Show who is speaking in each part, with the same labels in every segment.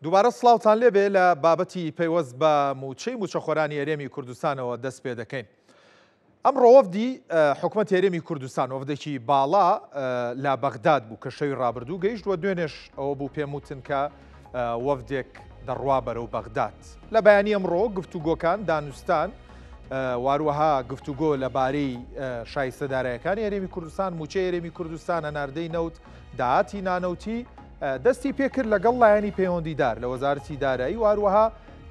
Speaker 1: دووبارە سڵاوتان لێبێ لە بابەتی پەیوەست بە مووچەی مووچەخۆرانی هەرێمی کوردستانەوە دەست پێ دەکەین. ئەمڕۆ وەفدی حکومەتی هەرێمی کوردستان وەفدێکی باڵا لە بەغداد بوو کە شەوی ڕابردوو گەیشت و دوێنێش ئەوە بوو پێم وتن کە وەفدێک دەڕوا بەرەو بەغداد. لە بەیانی ئەمڕۆ گفتوگۆکان دانوستان واروەها گفتوگۆ لەبارەی شایستە دارایەکانی هەرێمی کوردستان، مووچەی هەرێمی کوردستان، هەناردەی نەوت، داهاتی نانەوتی دەستی پێکرد لەگەڵ لایەنی پەیوەندیدار لە وەزارەتی دارایی و هەروەها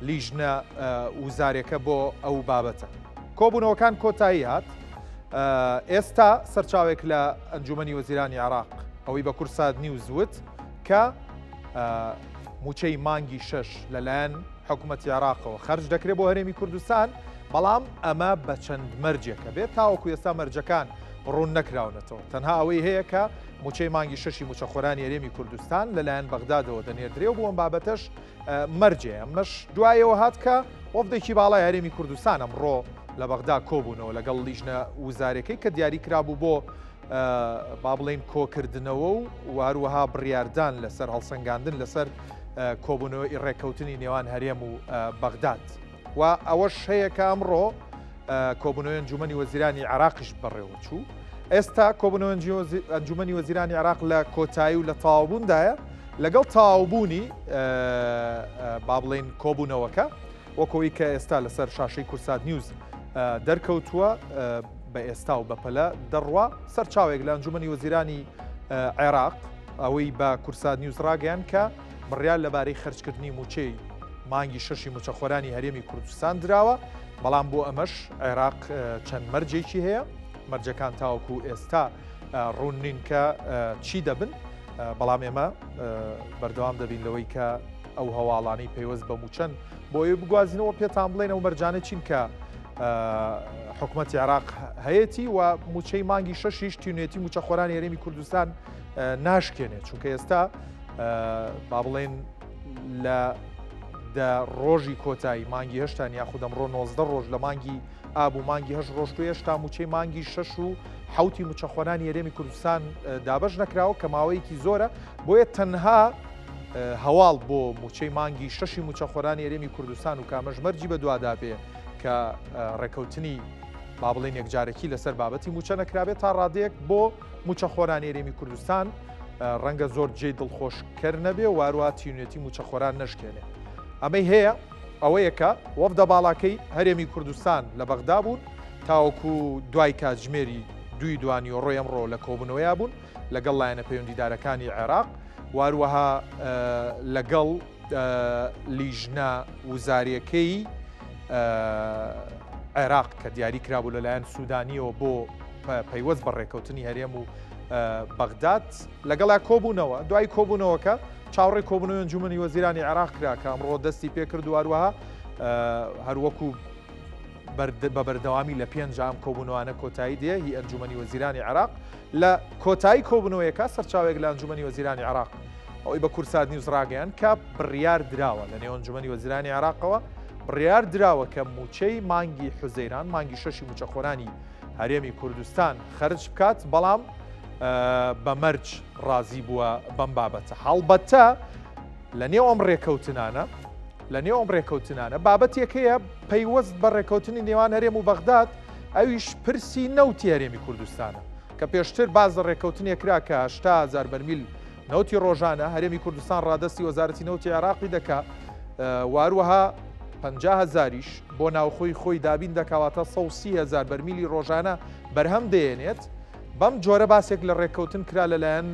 Speaker 1: لیژنە وزارێکە بۆ ئەو بابەتە. کۆبوونەوەکان کۆتایی هات. ئێستا سەرچاوێک لە ئەنجومەنی وەزیرانی عێراق ئەوەی بە کورسات نیوز وت کە موچەی مانگی شەش لەلایەن حکوومەتی عێراقەوە خەرج دەکرێت بۆ هەرێمی کوردستان، بەڵام ئەمە بە چەند مەرجێکە بێت تاوەکو ئێستا مەرجەکان ڕوون نەکراونەتەوە. تەنها ئەوەی هەیە کە موچەی مانگی شەشی موچەخۆرانی هەرێمی کوردستان لەلایەن بەغدادەوە دەنێردرێ و بۆ ئەم بابەتەش مەرجێ. ئەمەش دوایەوە هات کە وەفدێکی باڵای هەرێمی کوردستان ئەمڕۆ لە بەغدا کۆبوونەوە لەگەڵ لیژنە وزارەکەی کە دیاری کرابوو بۆ با بڵێین کۆکردنەوە و هەروەها بڕیاردان لەسەر هەڵسەنگاندن لەسەر کۆبوونەوەی ڕێککەوتنی نێوان هەرێم و بەغداد و ئەوەش هەیە کە ئەمڕۆ کۆبوونەوەی ئەنجومەنی وەزیرانی عێراقیش بەڕێوەچوو. ئێستا کۆبوونەوەی ئەنجومەنی وەزیرانی عێراق لە کۆتایی و لە تەواوبووندایە، لەگەڵ تەواوبوونی با بڵێین کۆبوونەوەکە وەکۆی کە ئێستا لەسەر شاشەی کورسات نیوز دەرکەوتووە بە ئێستا و بەپەلە دەڕوا سەرچاوێک لە ئەنجومەنی وەزیرانی عێراق ئەوەی بە کورسات نیوز ڕاگەیان کە بڕیار لەبارەی خەرجکردنی مووچەی مانگی شەشی مووچەخۆرانی هەرێمی کوردستان دراوە، بەڵام بۆ ئەمەش عێراق چەند مەرجێکی هەیە، مەرجەکان تاوەکو ئێستا ڕوون نین کە چی دەبن، بەڵام ئێمە بەردەوام دەبین لەوەی کە ئەو هەواڵانەی پەیوەست بە مووچەن بۆ ئەوەی بگوازینەوە پێتان بڵێن ئەو مەرجانە چین کە حکوومەتی عێراق هەیەتی و مووچەی مانگی شەشیش تینوێتی مووچەخۆرانی هەرێمی کوردستان ناشکێنێت چونکە ئێستا با بڵێن لە دە ڕۆژی کۆتایی مانگی هەشتان یاخود ئەمڕۆ 19 ڕۆژ لە مانگی ئاب و مانگی هەشت ڕۆژ تو هێشتا موچەی مانگی شەش و حوتی موچەخۆرانی هەرێمی کوردستان دابەش نەکراوە کە ماوەیەکی زۆرە بۆیە تەنها هەواڵ بۆ موچەی مانگی شەشی موچەخۆرانی هەرێمی کوردستان و کامەش مەرجی بەدوادا بێ کە ڕێکەوتنی با بڵێن یەکجارەکی لەسەر بابەتی موچە نەکرابێت تا ڕادەیەک بۆ موچەخۆرانی هەرێمی کوردستان ڕەنگە زۆر جێی دڵخۆشکەر نەبێ و هەروەها تینوێتی مووچەخۆران نەشکێنێ. ئەمەی هەیە ئەوەیە کە وەفدە باڵاکەی هەرێمی کوردستان لە بەغدا بوون تاوەکو دوای کاتژمێری دووی دوانیۆڕۆی ئەمڕۆ لە کۆبوونەوەیا بوون لەگەڵ لایەنە پەیوەندیدارەکانی عێراق و هەروەها لەگەڵ لیژنە وزاریەکەی عێراق کە دیاری کرابوو لەلایەن سوودانیەوە بۆ پەیوەست بە ڕێکەوتنی هەرێم و بەغداد لەگەڵا کۆبوونەوە دوای کۆبوونەوەکە چاوەڕێی کۆبوونەوەی ئەنجومەنی وەزیرانی عێراق کرا کە ئەمڕۆ دەستی پێکرد و هەروەها هەروەکو بە بەردەوامی لە پێنج ئەم کۆبوونەوانە کۆتایی دێ هی ئەنجومەنی وەزیرانی عێراق لە کۆتایی کۆبوونەوەیەکە سەرچاوێک لە ئەنجومەنی وەزیرانی عێراق ئەوەی بە کورسات نیوز ڕاگەیان کە بڕیار دراوە لە نێو ئەنجومەنی وەزیرانی عێراقەوە بڕیار دراوە کە موچەی مانگی حوزەیران مانگی شەشی موچەخۆرانی هەرێمی کوردستان خەرج بکات، بەڵام بە مەرج ڕازی بووە بەم بابەتە. هەڵبەتە لە نێو ئەم ڕێکەوتنانە لە نێو ئەم ڕێکەوتنانە بابەتێک هەیە پەیوەست بە ڕێکەوتنی نێوان هەرێم و بەغداد، ئەویش پرسی نەوتی هەرێمی کوردستانە کە پێشتر باس لە ڕێکەوتنێک کرا کە 80 هەزار بەرمیل نەوتی ڕۆژانە هەرێمی کوردستان ڕادەستی وەزارەتی نەوتی عێراقی دەکا و هەروەها 50 هەزاریش بۆ ناوخۆی خۆی دابین دەکا واتە 130 هەزار بەرمیلی ڕۆژانە بەرهەم دەیەنێت. بەم جۆرە باسێک لە ڕێککەوتن کرا لەلایەن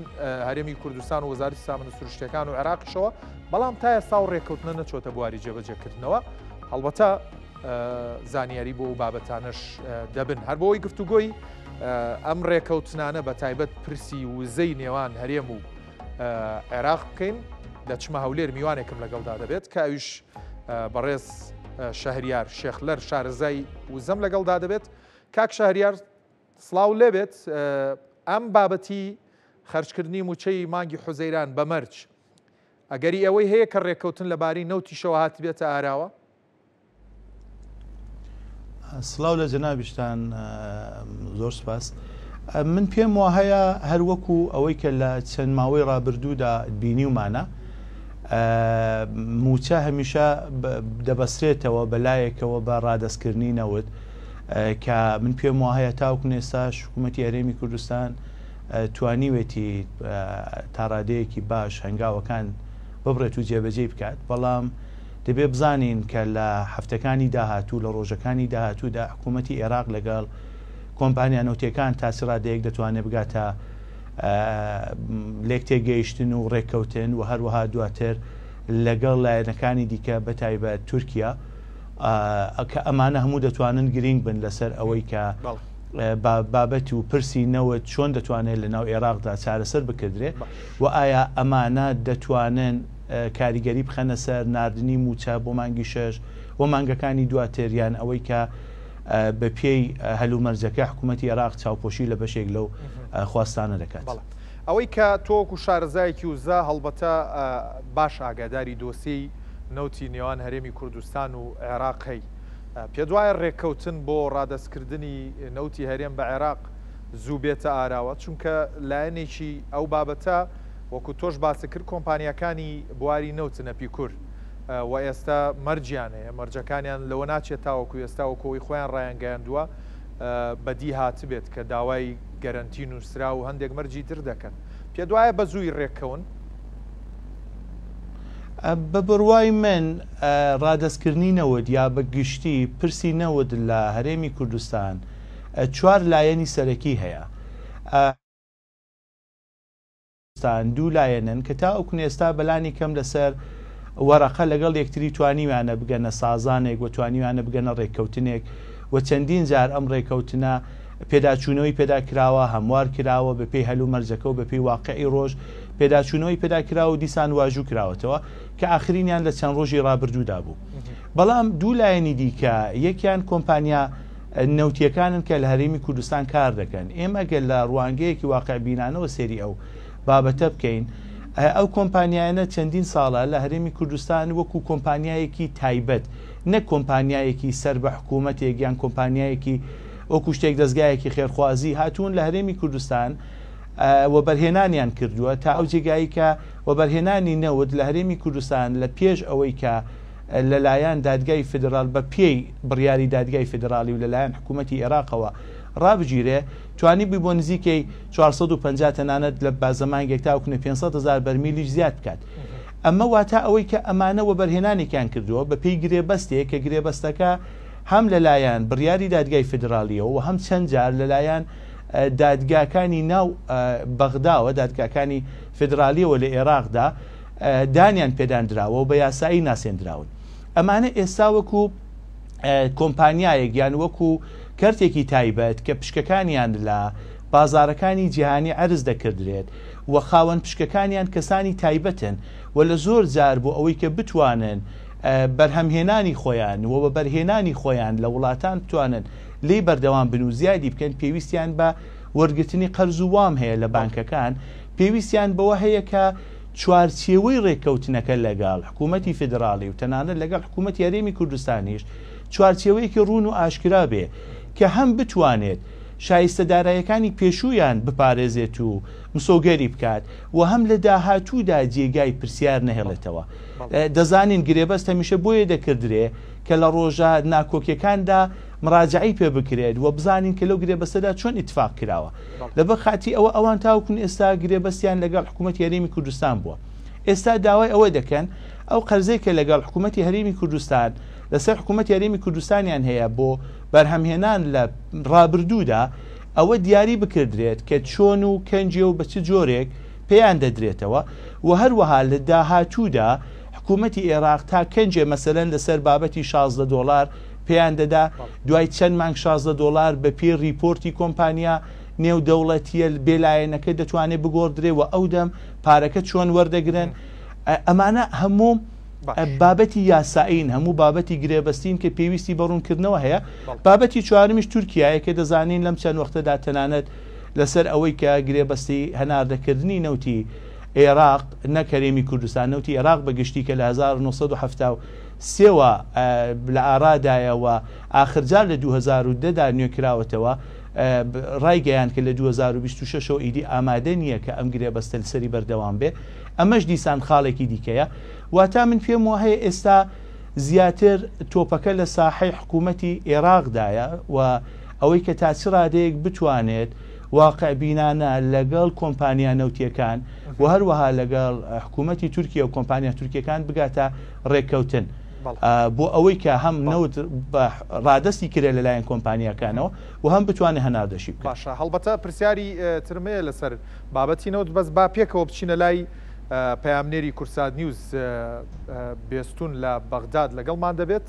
Speaker 1: هەرێمی کوردستان و وەزارەتی سامانە سروشتیەکان و عێراقیشەوە، بەڵام تا ئێستا و ڕێککەوتنە نەچۆتە بواری جێبەجێکردنەوە. هەڵبەتە زانیاری بۆ ئەو بابەتانەش دەبن. هەر بۆ ئەوەی گفتوگۆی ئەم ڕێکەوتنانە بە تایبەت پرسی وزەی نێوان هەرێم و عێراق بکەین دەچمە هەولێر میوانێکم لەگەڵدا دەبێت کە ئەویش بەڕێز شەهریار شێخلەر شارەزای وزەم لەگەڵدا دەبێت کاک شەهریار سڵاو لێبێت ئەم بابەتی خەرجکردنی موچەی مانگی حوزەیران بە مەرج ئەگەری ئەوەی هەیە کە ڕێککەوتن لەبارەی نەوتیشەوە هاتبێتە ئاراوە؟
Speaker 2: سڵاو لە جەنابیشتان زۆر سپاس. من پێم وا هەیە هەر وەکو ئەوەی کە لە چەند ماوەی ڕابردوودا بینیومانە مووچە هەمیشە دەبەسترێتەوە بە لایەکەوە بە ڕادەستکردنی نەوت کە من پێم وایە تاوەکو ئێستاش حکوومەتی هەرێمی کوردستان توانیوێتی تاڕادەیەکی باش هەنگاوەکان ببڕێت و جێبەجێی بکات، بەڵام دەبێ بزانین کە لە هەفتەکانی داهاتوو، لە ڕۆژەکانی داهاتوودا حکوومەتی ئێراق لەگەڵ کۆمپانیا نەوتییەکان تا چ ڕادەیەک دەتوانێت بگاتە لێکتێگەیشتن و ڕێککەوتن و هەروەها دواتر لەگەڵ لایەنەکانی دیکە بەتایبەت تورکیا کە ئەمانە هەموو دەتوانن گرینگ بن لەسەر ئەوەی کە بابەت و پرسی نەوت چۆن دەتوانێت لە ناو ئێراقدا چارەسەر بکردرێ و ئایا ئەمانە دەتوانن کاریگەری بخەنە سەر ناردنی مووچە بۆ مانگی شەش و مانگەکانی دواتر یان ئەوەی کە بە پێی هەلومەرجەکە حکوومەتی عێراق چاوپۆشی لە بەشێک لەو خواستانە دەکات.
Speaker 1: بەڵێ. ئەوەی کە تۆ وەکو شارەزایەکی وزە هەڵبەتە باش ئاگاداری دۆسیەی نەوتی نێوان هەرێمی کوردستان و عێراق هەی، پێت وایە رێککەوتن بۆ رادەستکردنی نەوتی هەرێم بە عێراق زوو بێتە ئاراوە؟ چونکە لایەنێکی ئەو بابەتە وەکو تۆش باست کرد کۆمپانیاکانی بواری نەوتن ئەپیکور و ئێستا مەرجیان هەیە، مەرجەکانیان لەوە ناچێت تاوەکو ئێستا وەکو ئەوەی خۆیان رایانگەیاندووە بەدی هاتبێت کە داوای گەرەنتی نووسراو و هەندێک مەرجی تر دەکەن. پێت وایە بە زووی رێککەون؟
Speaker 2: بە بڕوای من ڕادەستکردنی نەوت یا بە گشتی پرسی نەوت لە هەرێمی کوردستان چوار لایەنی سەرەکی هەیە. دوو لایەنن کە تاوەکو ئێستا بەلانی کەم لەسەر وەرەقە لەگەڵ یەکتری توانیویانە بگەنە سازانێک و توانیویانە بگەنە ڕێککەوتنێک و چەندین جار ئەم ڕێککەوتنە پێداچوونەوەی پێدا کراوە، هەموار کراوە، بەپێی هەلومەرجەکە و بەپێی واقعی ڕۆژ پێداچوونەوەی پێدا کراوە و دیسان واژوو کراوەتەوە کە ئاخرینیان لە چەند ڕۆژی ڕابردوودا بوو. بەڵام دوو لایەنی دیکە یەکیان کۆمپانیا نەوتییەکانن کە لە هەرێمی کوردستان کار دەکەن. ئێمە گەر لە ڕوانگەیەکی واقعبینانەوە سەیری ئەو بابەتە بکەین، ئەو کۆمپانیایانە چەندین ساڵە لە هەرێمی کوردستان وەکو کۆمپانیایەکی تایبەت نەک کۆمپانیایەکی سەر بە حکوومەتێک یان کۆمپانیایەکی وەکو شتێک دەزگایەکی خێرخوازی هاتوون لە هەرێمی کوردستان وەبەرهێنانیان کردووە تا ئەو جێگایی کە وەبەرهێنانی نەوت لە هەرێمی کوردستان لە پێش ئەوەی کە لەلایەن دادگای فیدراڵ بە پێی بڕیاری دادگای فیدراڵی و لەلایەن حکوومەتی ئێراقەوە ڕابگیرێ توانیبووی بۆ نزیکەی 450 تەنانەت لە بازە مانگێک تاوەکو 500 هەزار بەرمیلیش زیاد بکات. ئەمە واتا ئەوەی کە ئەمانە وەبەرهێنانێکیان کردووە بە پێی گرێبەستێک کە گرێبەستەکە هەم لەلایەن بڕیاری دادگای فیدراڵیەوە و هەم چەند جار لەلایەن دادگاکانی ناو بەغداوە، دادگاکانی فیدراڵیەوە لە ئێراقدا دانیان پێداندراوە و بە یاسایی ناسێندراون. ئەمانە ئێستا وەکو کۆمپانیایەک یان وەکو کەرتێکی تایبەت کە پشکەکانیان لە بازاڕەکانی جیهانی عەرز دەکردرێت و خاوەن پشکەکانیان کەسانی تایبەتن و لە زۆر جار بۆ ئەوەی کە بتوانن بەرهەمهێنانی خۆیان و وەبەرهێنانی خۆیان لە وڵاتان بتوانن لێی بەردەوام بن و زیادی بکەن پێویستیان بە وەرگرتنی قەرز و وام هەیە لە بانکەکان پێویستیان بەوە هەیە کە چوارچێوەی ڕێککەوتنەکە لەگەڵ حکوومەتی فیدراڵی و تەنانەت لەگەڵ حکوومەتی هەرێمی کوردستانیش چوارچێوەیەکی ڕوون و ئاشکرا بێ کە هەم بتوانێت شایستە دارایەکانی پێشوویان بپارێزێت و مسۆگەری بکات و هەم لە داهاتوودا جێگای پرسیار نەهێڵێتەوە. دەزانین گرێبەست هەمیشە بۆیە دەکردرێ کە لە ڕۆژە ناکۆکیەکاندا مراجەعەی پێ بکرێت و بزانین کە لەو گرێبەستەدا چۆن ئیتفاق کراوە. لەبەر خاتری ئەوە ئەوان تاوەکو ئێستا گرێبەستیان لەگەڵ حکوومەتی هەرێمی کوردستان بووە. ئێستا داوای ئەوە دەکەن ئەو قەرزەی کە لەگەڵ حکوومەتی هەرێمی کوردستان لەسەر حکوومەتی هەرێمی کوردستانیان هەیە بۆ بەرهەمهێنان لە ڕابردوودا ئەوە دیاری بکردرێت کە چۆن و کەنجێ و بە چ جۆرێک پێیان دەدرێتەوە و هەروەها لە داهاتوودا حکوومەتی ئێراق تا کەنجێ مەسەلەن لەسەر بابەتی 16 دۆڵار پێیان دەدا دوای چەند مانگ 16 دۆڵار بە پێی ڕیپۆرتی کۆمپانیا نێودەوڵەتییە بێلایەنەکە دەتوانێت بگۆڕدرێ و ئەو دەم پارەکە چۆن وەردەگرن ئەمانە هەموو بابەتی یاسایین هەموو بابەتی گرێبەستین کە پێویستی بە ڕوونکردنەوە هەیە بابەتی چوارمیش تورکیایە کە دەزانین لەم چەند وەختەدا تەنانەت لەسەر ئەوەی کە گرێبەستی هەناردەکردنی نەوتی عێراق نەک هەرێمی کوردستان نەوتی عێراق بە گشتی کە لە 1973 وە لە ئارادایە و ئاخرجار لە 2010 دا نوێکراوەتەوە ڕایگەیاند کە لە 2026 ەوە ئیدی ئامادە نییە کە ئەم گرێبەستە لەسەری بەردەوام بێ. ئەمەش دیسان خاڵێکی دیکەیە. واتا من پێم وایە ئێستا زیاتر تۆپەکە لە ساحەی حکوومەتی ئێراقدایە و ئەوەی کە تا چ ڕادەیەک بتوانێت واقعبینانە لەگەڵ کۆمپانیا نەوتییەکان و هەروەها لەگەڵ حکوومەتی تورکیە و کۆمپانیا تورکیەکان بگاتە ڕێککەوتن بۆ ئەوەی کە هەم نەوت بە ڕادەستی کرێ لەلایەن کۆمپانیاکانەوە و هەم بتوانێت هەناردەشی بکات.
Speaker 1: باشە هەڵبەتە پرسیاری ترم هەیە لەسەر بابەتی نەوت بەس با پێکەوە بچینە لای پەیامنێری کوردسات نیوز بێستون لە بەغداد لەگەڵمان دەبێت.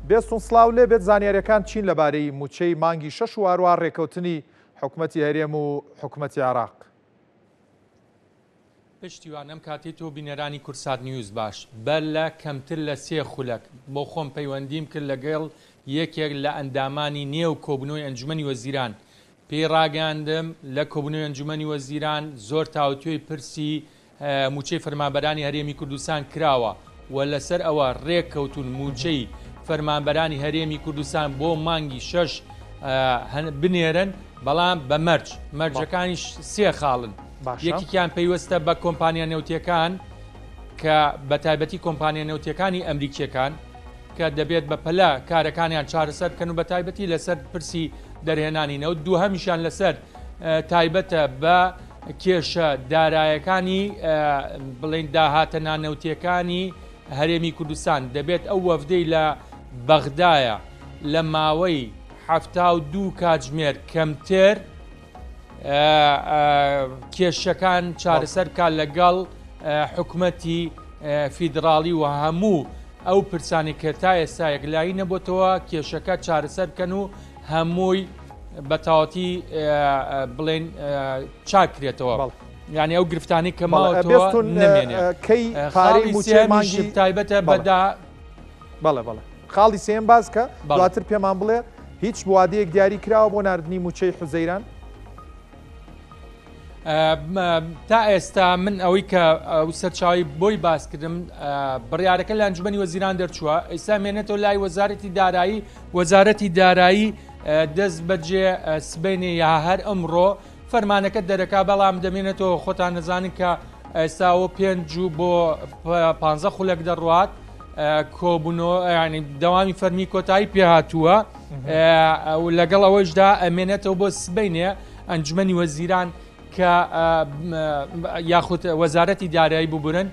Speaker 1: بێستون سڵاو لێ بێت زانیاریەکان چین لەبارەی موچەی مانگی شەش و هەروەها رێکەوتنی حکومەتی هەرێم و حکومەتی عێراق؟
Speaker 3: پشتیوان ئەم کاتەی تۆ بینەرانی کوردسات نیوز باش بەر لە کەمتر لە سێ خولەک بۆ خۆم پەیوەندیم کرد لەگەڵ یەکێک لە ئەندامانی نێو کۆبونەوەی ئەنجومەنی وەزیران پێی ڕاگەیاندم لە کۆبونەوەی ئەنجومەنی وەزیران زۆر تاوتوێی پرسی مووچەی فەرمانبەرانی هەرێمی کوردستان کراوە و لەسەر ئەوە رێککەوتوون مووچەی فەرمانبەرانی هەرێمی کوردستان بۆ مانگی شەش بنێرن، بەڵام بە مەرج، مەرجەکانیش سێ خاڵن، یەکێکیان پەیوەستە بە کۆمپانیا نەوتییەکان کە بە تایبەتی کۆمپانیا نەوتییەکانی ئەمریکییەکان کە دەبێت بە پەلە کارەکانیان چارەسەر بکەن و بە تایبەتی لەسەر پرسی دەرهێنانی نەوت، دووهەمیشیان لەسەر تایبەتە بە کێشە دارایەکانی بڵێین داهاتە نانەوتیەکانی هەرێمی کوردستان دەبێت ئەو وەفدەی لە بەغدایە لە ماوەی 72 کاتژمێر کەمتر کێشەکان چارەسەر بکات لەگەڵ حکومەتی فیدراڵی و هەموو ئەو پرسانی کە تا ئێستا یەکلایی نەبووتەوە کێشەکە چارەسەر بکەن و هەمووی بە تەواوەتی بڵێن چاک کرێتەوە یعنی ئەو گرفتانی کە ماوەتەوە نمێنێ
Speaker 1: کەی پارەی مووچەی مانگی
Speaker 3: تایبەتە بەدا
Speaker 1: بەڵێ بەڵێ خاڵی سێم باز کە دواتر پێمان بڵێ هیچ وادەیەک دیاری کراوە بۆ ناردنی مووچەی حوزەیران؟
Speaker 3: تا ئێستا من ئەوەی کە ئەو سەرچاوی بۆی باسکردم بڕیارەکە لە ئەنجومەنی وەزیران دەرچووە ئێستا مێنێتەوە لای وەزارەتی دارایی وەزارەتی دارایی دەست بەجێ سبەینێ یا هەر ئەمڕۆ فەرمانەکە دەرەکا بەڵام دەمێنێتەوە خۆتان نەزانن کە ئێستاوە پێنج و بۆ پ خولەک دەڕوات کۆبوونەوە ینی دەوامی فەرمی کۆتایی پێهاتووە لەگەڵ ئەوەشدا ئەمێنێتەوە بۆ سبینێ ئەنجومەنی وەزیران کە یاخود وەزارەتی دارایی ببورن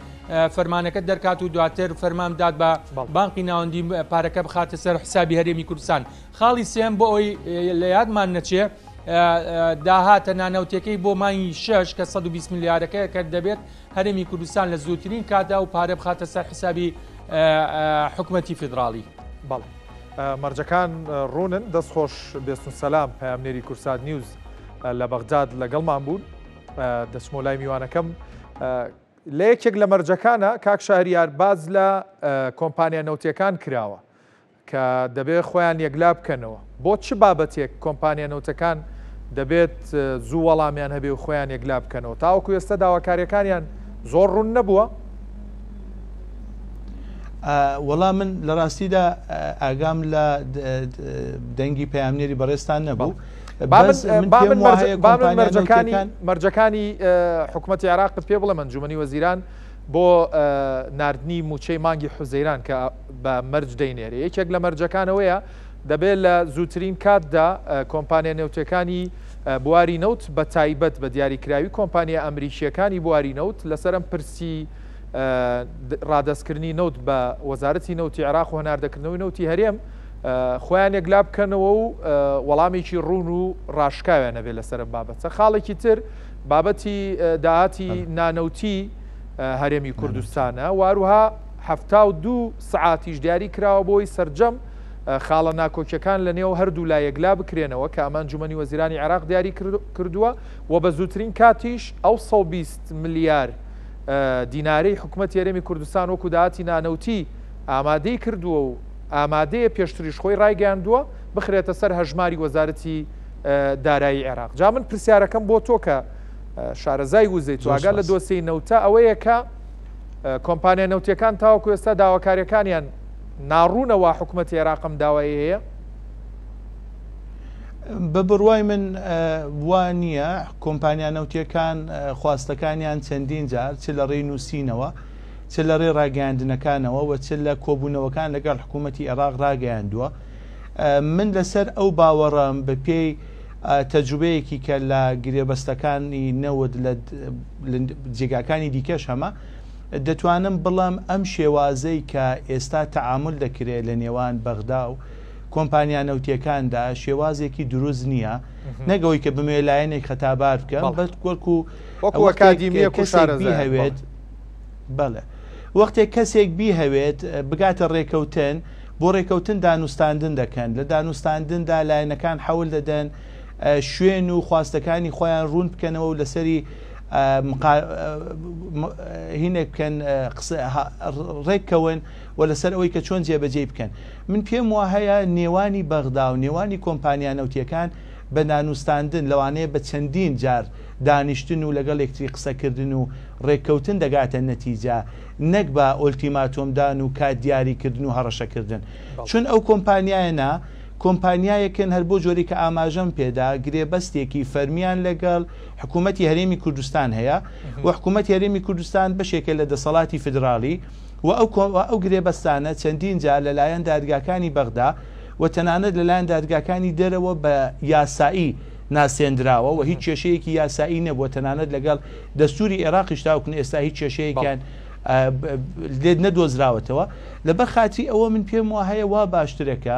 Speaker 3: فەرمانەکە دەرکات و دواتر فەرمان داد بە بانقی ناوەندی پارەکە بخاتە سەر حسابی هەرێمی کوردستان خاڵی سێم بۆ ئەوی لە یادمان نەچێ داهاتە نانەوتەکەی بۆ مانگی شش کە 120 ملیارەکە کە دەبێت هەرێمی کوردستان لە زووترین کاتدا و پارە بخاتە سەر حسابی حکومەتی فیدراڵی.
Speaker 1: بەڵێ مەرجەکان ڕوونن. دەست خۆش بێستون سەلام پەیامنێری کوردسات نیوز لە بەغداد لەگەڵمان بوون. دەچمەوە لای میوانەکەم. لە یەکێک لە مەرجەکانە کاک شەهریار باس لە کۆمپانیا نەوتیەکان کراوە. کە دەبێت خۆیان یەکلا بکەنەوە. بۆ چ بابەتێک کۆمپانیا نەوتەکان دەبێت زوو وەڵامیان هەبێ و خۆیان یەکلا بکەنەوە؟ تاوەکو ئێستا داواکارییەکانیان زۆر ڕوون نەبووە؟
Speaker 2: وەڵا من لە ڕاستیدا ئاگام لە دەنگی پەیامنێری بەڕێزتان نەبوو.
Speaker 1: با من مەرجەکانی حکومەتی عێراقت پێ بڵێم، ئەنجومەنی وەزیران بۆ ناردنی مووچەی مانگی حوزەیران کە بە مەرج دەینێرێ، یەکێک لە مەرجەکان ئەوەیە دەبێت لە زووترین کاتدا کۆمپانیا نەوتیەکانی بواری نەوت بە تایبەت بە دیاریکراوی کۆمپانیا ئەمریکییەکانی بواری نەوت لەسەر ئەم پرسی ڕادەستکردنی نەوت بە وەزارەتی نەوتی عێراق و هەناردەکردنەوەی نەوتی هەرێم خۆیان یەکلا بکەنەوە و وەڵامێکی ڕوون و ڕاشکاویان هەبێت لەسەر ئەم بابەتە. خاڵێکی تر بابەتی داهاتی نانەوتی هەرێمی کوردستانە و هەروها 72 سەعاتیش دیاری کراوە بۆی سەرجەم خاڵە ناکۆکیەکان لە نێو هەردوو لا یەکلا بکرێنەوە کە ئەمە ئەنجومەنی وەزیرانی عێراق دیاری کردووە و بە زووترین کاتیش ئەو 120 ملیار دینارەی حکومەتی هەرێمی کوردستان وەکو داهاتی نانەوتی ئامادەی کردووە و ئامادەیە پێشتریش خۆی ڕایگەیاندووە بخرێتە سەر هەژماری وەزارەتی دارایی عێراق. جا من پرسیارەکەم بۆ تۆ کە شارەزای وزەی تو ئاگا لە دۆسیەی نەوتە ئەوەیە کە کۆمپانیا نەوتیەکان تاوەکو ئێستا داواکاریەکانیان ناڕوونە وا حکومەتی عێراقم داوای هەیە؟
Speaker 2: بە بڕوای من وا نییە، کۆمپانیا نەوتییەکان خواستەکانیان چەندین جار چ لە ڕێی نووسینەوە، چ لە ڕێی ڕاگەیاندنەکانەوە و چ لە کۆبوونەوەکان لەگەڵ حکوومەتی عێراق ڕاگەیاندووە. من لەسەر ئەو باوەڕەم بە پێی تەجروبەیەکی کە لە گرێبەستەکانی نەوت لە جێگاکانی دیکەش هەمە، دەتوانم بڵێم ئەم شێوازەی کە ئێستا تەعامول دەکرێت لە نێوان بەغدا و کۆمپانیا نەوتیەکاندا شێوازێکی دروست نییە نەک ئەوەی کە بمەوێت لایەنێک خەتابار بکەم بەس وەکو
Speaker 1: وەکو ئەکادیمیەک و
Speaker 2: کەسێک بیهەوێت بەڵێ وەختێک کەسێک بیهەوێت بگاتە ڕێکەوتن بۆ ڕێکەوتن دانوستاندن دەکەن لە دانوستاندندا لایەنەکان حەول دەدەن شوێن و خواستەکانی خۆیان ڕوون بکەنەوە و لەسەری هینێک بکەن ڕێککەون و لەسەر ئەوەی کە چۆن جێبەجێی بکەن. من پێم واهەیە نێوانی بەغدا و نێوانی کۆمپانیا نەوتییەکان بە دانوستاندن، لەوانەیە بە چەندین جار دانیشتن و لەگەڵ یەکتری قسەکردن و ڕێککەوتن دەگاتە نەتیجە، نەک بە ئۆلتیماتۆمدان و کات دیاریکردن و هەڕەشەکردن. چون ئەو کۆمپانیایەنە کۆمپانیایەکن هەر بۆ جۆرەی کە ئاماژەم پێدا گرێبەستێکی فەرمیان لەگەڵ حکوومەتی هەرێمی کوردستان هەیە و حکوومەتی هەرێمی کوردستان بەشێکە لە دەسەڵاتی فیدراڵی، و ئەو ئەو گرێبەستانە چەندین جار لەلایەن دادگاکانی بەغدا و تەنانەت لەلایەن دادگاکانی دەرەوە بە یاسایی ناسێندراوە و هیچ کێشەیەکی یاسایی نەبووە تەنانەت لەگەڵ دەستوری عێراقیش تاوەکو ئێستا هیچ کێشەیەکیان لێت نەدۆزراوەتەوە لەبەر خاتری ئەوە من پێم وایە وا باشترە کە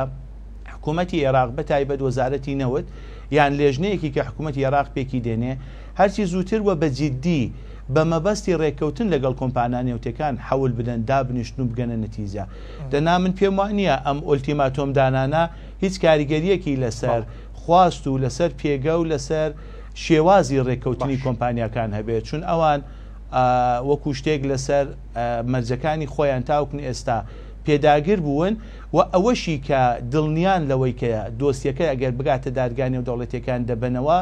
Speaker 2: حکوومەتی عێراق بە تایبەت وەزارەتی نەوت یان لێژنەیەکی کە حکوومەتی عێراق پێکی دێنێ هەرچی زووتر و بە جیدی بە مەبەستی ڕێککەوتن لەگەڵ کۆمپانا نەوتیەکان حەول بدەن دابنیشتن و بگەنە نەتیجە. دەنا من پێم وا نییە ئەم ئۆلتیماتۆم دانانە هیچ کاریگەرییەکی لەسەر خواست و لەسەر پێگە و لەسەر شێوازی ڕێککەوتنی کۆمپانیاکان هەبێت چون ئەوان وەکو شتێک لەسەر مەرجەکانی خۆیان تاوەکو ئێستا پێداگر بوون و ئەوەشی کە دڵنیان لەوەی کە دۆسیەکە ئەگەر بگاتە دادگا نێودەوڵەتیەکان دەبەنەوە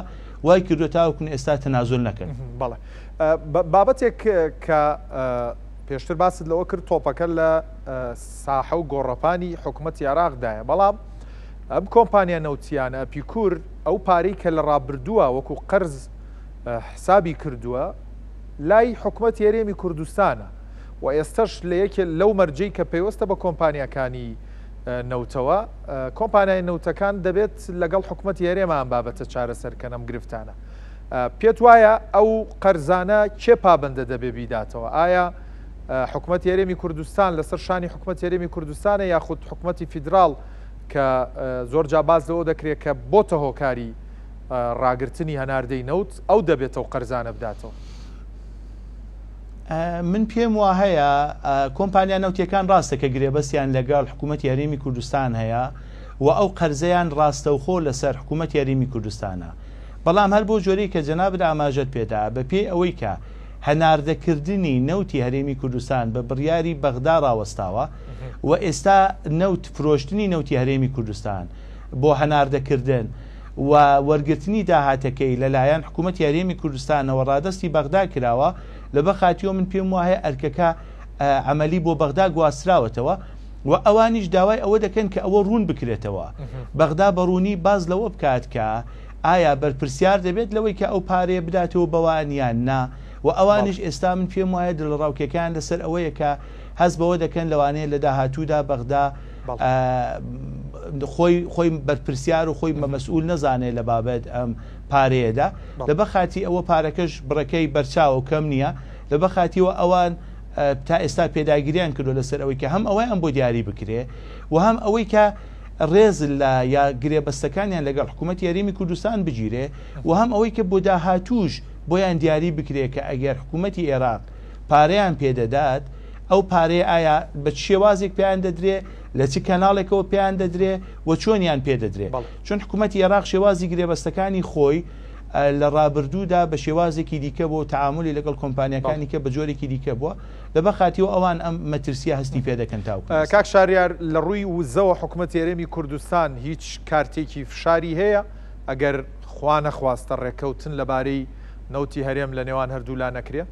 Speaker 2: وای کردووە تاوەکو ئێستا تەنازول نەکەن.
Speaker 1: بەڵێ. بابەتێک کە پێشتر باست لەوە کرد تۆپەکە لە ساحە و گۆڕەپانی حکوومەتی عێراقدایە بەڵام ئەم کۆمپانیا نەوتیانە ئەپیکور ئەو پارەی کە لە ڕابردووە وەکو قەرز حسابی کردووە لای حکوومەتی هەرێمی کوردستانە و ئێستش لە یەکێ لەو مەرجەی کە پەیوەستە بە کۆمپانیاکانی نەوتەوە کۆمپانیای نەوتەکان دەبێت لەگەڵ حکوومەتی هەرێمە ئەم بابەتە چارەسەر کەن ئەم گرفتانە. پێت وایە ئەو قەرزانە کێ پابەندە دەبێ بیداتەوە؟ ئایا حکومەتی هەرێمی کوردستان لەسەر شانی حکومەتی هەرێمی کوردستانە یاخود حکومەتی فیدراڵ کە زۆر جا باس لەوە دەکرێت کە بۆتە هۆکاری ڕاگرتنی هەناردەی نەوت ئەو دەبێتەوە قەرزانە بداتەوە؟
Speaker 2: من پێم واهەیە کۆمپانیا نەوتیەکان ڕاستە کە گرێبەستیان لەگەڵ حکوومەتی هەرێمی کوردستان هەیە و ئەو قەرزەیان ڕاستەوخۆ لەسەر حکوومەتی هەرێمی کوردستانە بەڵام هەر بەو جۆرەی کە جەنابت ئاماژەت پێدا بە پێی ئەوەی کە هەناردەکردنی نەوتی هەرێمی کوردستان بە بڕیاری بەغدا ڕاوەستاوە و ئێستا نەوت فرۆشتنی نەوتی هەرێمی کوردستان بۆ هەناردەکردن و وەرگرتنی داهاتەکەی لەلایەن حکوومەتی هەرێمی کوردستانەوە ڕادەستی بەغدا کراوە، لەبەر خاتریەوە من پێم وایە ئەرکەکە عەمەلی بۆ بەغدا گواستراوەتەوە و ئەوانیش داوای ئەوە دەکەن کە ئەوە ڕوون بکرێتەوە. بەغدا بە ڕوونی باس لەوە بکات کە ئایا بەرپرسیار دەبێت لەوەی کە ئەو پارەیە بداتەوە بەوان یان نا و ئەوانیش ئێستا من پێم وایە دڵەڕاوکێکەیان لەسەر ئەوەیە کە هەست بەوە دەکەن لەوانەیە لە داهاتوودا بەغدا خۆی خۆی بەرپرسیار و خۆی بە مەسئول نەزانێت لە بابەت ئەم پارەیەدا لەبەر خاتری ئەوە پارەکەش بڕەکەی بەرچاوە و کەم نییە لەبەر خاتریەوە ئەوان تا ئێستا پێداگریان کردو لەسەر ئەوەی کە هەم ئەوەیان بۆ دیاری بکرێ و هەم ئەوەی کە ڕێز لە یا گرێبەستەکانیان لەگەڵ حکوومەتی هەرێمی کوردستان بگیرێ و هەم ئەوەی کە بۆ داهاتووش بۆیان دیاری بکرێ کە ئەگەر حکوومەتی عێراق پارەیان پێدەدات ئەو پارەیە ئایا بە چ شێوازێک پێیان دەدرێ، لە چ کەناڵێکەوە پێیان دەدرێ و چۆنیان پێ دەدرێ؟ چون حکوومەتی عێراق شێوازی گرێبەستەکانی خۆی لە ڕابردوودا بە شێوازێکی دیکە بووە و تەعامولی لەگەڵ کۆمپانیاکانی کە بە جۆرێکی دیکە بووە، لەبەر خاتیەوە ئەوان ئەم مەترسییە هەستی پێ دەکەن تاوەکو ئێستا.
Speaker 1: کاک شاریار، لە ڕووی وزەوە حکوومەتی هەرێمی کوردستان هیچ کارتێکی فشاری هەیە ئەگەر خوا نەخواستە ڕێککەوتن لەبارەی نەوتی هەرێم لە نێوان هەردوولا نەکرێ؟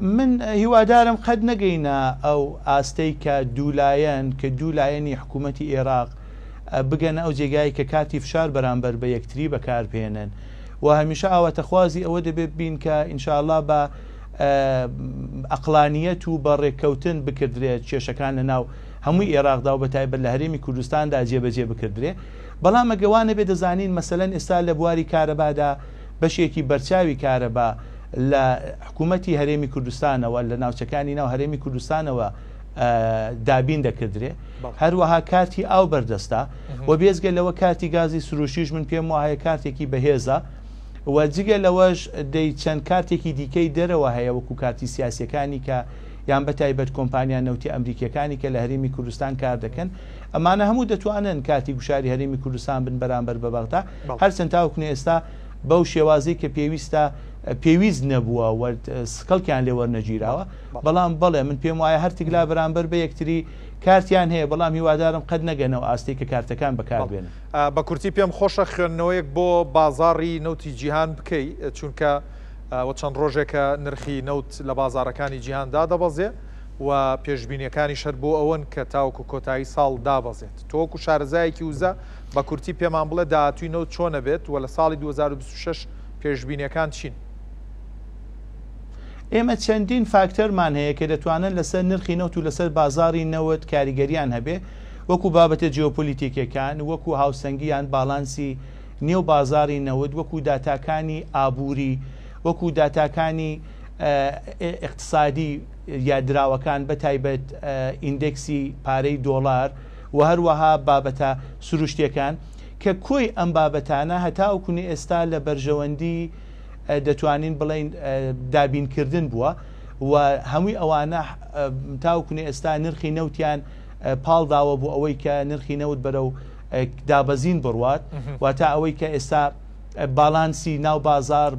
Speaker 2: من هیوادارم قەت نەگەینە ئەو ئاستەی کە دوولایەن کە دوو لایەنی حکوومەتی ئێراق. بگەنە ئەو جێگای کە کارتی فشار بەرامبەر بە یەکتری بەکاربهێنن و هەمیشە ئاواتەخوازی ئەوە دەبێت بین کە ئینشاءاللە بە ئەقڵانیەت و بە ڕێککەوتن بکردرێت کێشەکان لە ناو هەمووی ئێراقدا و بە تایبەت لە هەرێمی کوردستاندا جێبەجێ بکردرێ بەڵام ئەگە وا نەبێ دەزانین مەسەلەن ئێستا لە بواری کارەبادا بەشێکی بەرچاوی کارەبا لە حکوومەتی هەرێمی کوردستانەوە لە ناوچەکانی ناو هەرێمی کوردستانەوە دابین دەکردرێ هەروەها کارتی ئاو بەردەستە و بێزگە لەوە کارتی گازی سروشتیش من پێم وایە کارتێکی بەهێزە و جگە لەوەش دەی چەند کارتێکی دیکەی دەرەوە هەیە وەکو کارتی سیاسیەکانی کە یان بە تایبەت کۆمپانیا نەوتی ئەمریکیەکانی کە لە هەرێمی کوردستان کار دەکەن ئەمانە هەموو دەتوانن کارتی گوشاری هەرێمی کوردستان بن بەرامبەر بە بەغدا هەرچەند تاوەکو ئێستا بەو شێوازەی کە پێویستە پێویست نەبووە و کەڵکیان لێ وەرنەگیراوە بەڵام بەڵێ من پێم وایە هەرتک لا بەرامبەر بە یەکتری کارتیان هەیە بەڵام هیوادارم قەت نەگەنەوە ئاستێک کە کارتەکان بەکاربێنن.
Speaker 1: بە کورتی پێم خۆشە خوێندنەوەیەک بۆ بازاڕی نەوتی جیهان بکەی چونکە وە چەند ڕۆژێکە نرخی نەوت لە بازاڕەکانی جیهان دادەبەزێ و پێشبینیەکانیش هەر بۆ ئەوەن کە تاوەکو کۆتایی ساڵ دابەزێت. تۆ وەکو شارەزایەکی وزە بە کورتی پێمان بڵێ داهاتووی نەوت چۆن ئەبێت و لە ساڵی 2026 پێشبینیەکان چین؟
Speaker 2: ئێمە چەندین فاکتەرمان هەیە کە دەتوانن لەسەر نرخی نەوت و لەسەر بازاڕی نەوت کاریگەریان هەبێ، وەکو بابەتە جیۆپۆلیتیکیەکان، وەکو هاوسەنگی یان باڵانسی نێو بازاڕی نەوت، وەکو داتاکانی ئابووری، وەکو داتاکانی ئیقتسادی یا دراوەکان بە تایبەت ئیندێکسی پارەی دۆڵار و هەروەها بابەتە سروشتیەکان کە کۆی ئەم بابەتانە هەتاوەکو ئێستا لە بەرژەوەندی دەتوانین بڵێین دابینکردن بووە و هەمووی ئەوانە تاوەکو ئێستا نرخی نەوتیان پاڵداوە بۆ ئەوەی کە نرخی نەوت بەرەو دابەزین بڕوات واتە ئەوەی کە ئێستا باڵانسی ناو بازار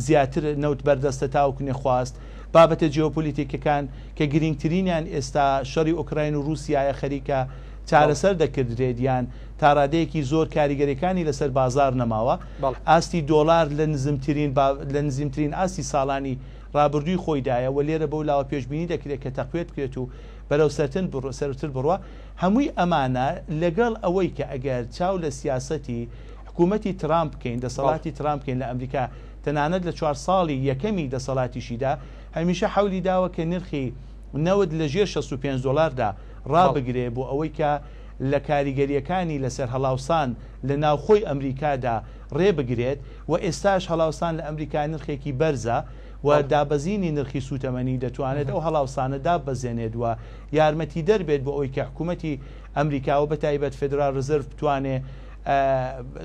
Speaker 2: زیاتر نەوت بەردەستە تاوەکو خواست بابەتە جیۆپۆلیتیکەکان کە گرنگترینیان ئێستا شەڕی ئۆکراین و رووسایە خەریکە چارەسەر دەکردرێت یان تاڕادەیەکی زۆر کاریگەریەکانی لەسەر بازاڕ نەماوە، ئاستی دۆڵار لە نزمترین لە نزیمترین ئاستی ساڵانی ڕابردووی خۆیدایە و لێرە بەو لاوە پێشبینی دەکرێت کە تەقوێت بکرێت و بەرەو سەرتن سەروتر بڕوا. هەمووی ئەمانە لەگەڵ ئەوەی کە ئەگەر چاو لە سیاسەتی حکوومەتی ترامپ بکەین، دەسەڵاتی ترامپ بکەین لە ئەمریکا تەنانەت لە چوار ساڵی یەکەمی دەسەڵاتیشیدا هەمیشە حەولی داوە کە نرخی نەوت لە ژێر 65 دۆلاردا ڕابگرێ بۆ ئەوەی کە لە کاریگەرییەکانی لەسەر هەڵاوسان لە ناوخۆی ئەمریکادا ڕێ بگرێت و ئێستاش هەڵاوسان لە ئەمریکا نرخێکی بەرزە و دابەزینی نرخی سووتەمەنی دەتوانێت ئەو هەڵاوسانە داببەزێنێت و یارمەتیدەر بێت بۆ ئەوەی کە حکوومەتی ئەمریکا و بەتایبەت فێدرال ڕزێرڤ بتوانێ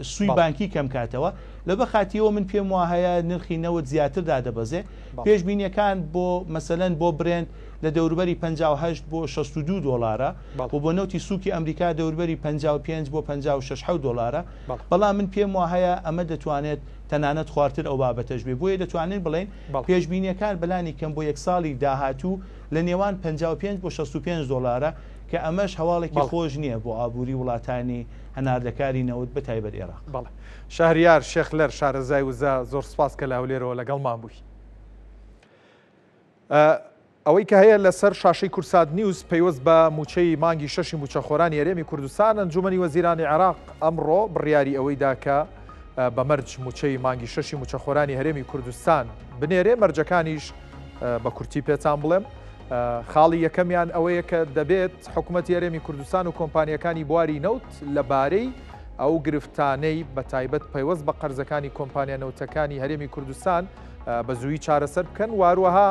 Speaker 2: سووی بانکی کەم کاتەوە. لەبە خاتیەوە من پێم واهەیە نرخی نەوت زیاتر دادەبەزێ. پێشبینیەکان بۆ مەسەلەن بۆ برێنت لە دەوروبەری 58 بۆ 62 دۆلارە و بۆ نەوتی سووکی ئەمریکا دەوروبەری 55 بۆ 56 حەوت دۆلارە. بەڵام من پێم واهەیە ئەمە دەتوانێت تەنانەت خوارتر ئەو بابەتەش بێ. بۆیە دەتوانین بڵێین پێشبینیەکان بەلانی کەم بۆ یەک ساڵی داهاتوو لە نێوان 55 بۆ 65 دۆلارە کە ئەمەش هەواڵێکی خۆش نییە بۆ ئابووری وڵاتانی هەناردەکاری نەوت بە تایبەت ئێراق.
Speaker 1: بەڵێ. شەهریار شێخلەر شارەزای وزە زۆر سپاس کە لە هەولێرەوە لەگەڵمان بووی. ئەوەی کە هەیە لەسەر شاشەی کورسات نیوز پەیوەست بە مووچەی مانگی شەشی مووچەخۆرانی هەرێمی کوردستان، ئەنجوومەنی وەزیرانی عێراق ئەمڕۆ بڕیاری ئەوەی دا کە بە مەرج مووچەی مانگی شەشی مووچەخۆرانی هەرێمی کوردستان بنێرێ، مەرجەکانیش بە کورتی پێتان بڵێم. خاڵی یەکەمیان ئەوەیە کە دەبێت حکوومەتی هەرێمی کوردستان و کۆمپانیەکانی بواری نەوت لەبارەی ئەو گرفتانەی بە تایبەت پەیوەست بە قەرزەکانی کۆمپانیا نەوتەکانی هەرێمی کوردستان بە زوویی چارەسەر بکەن و هەروەها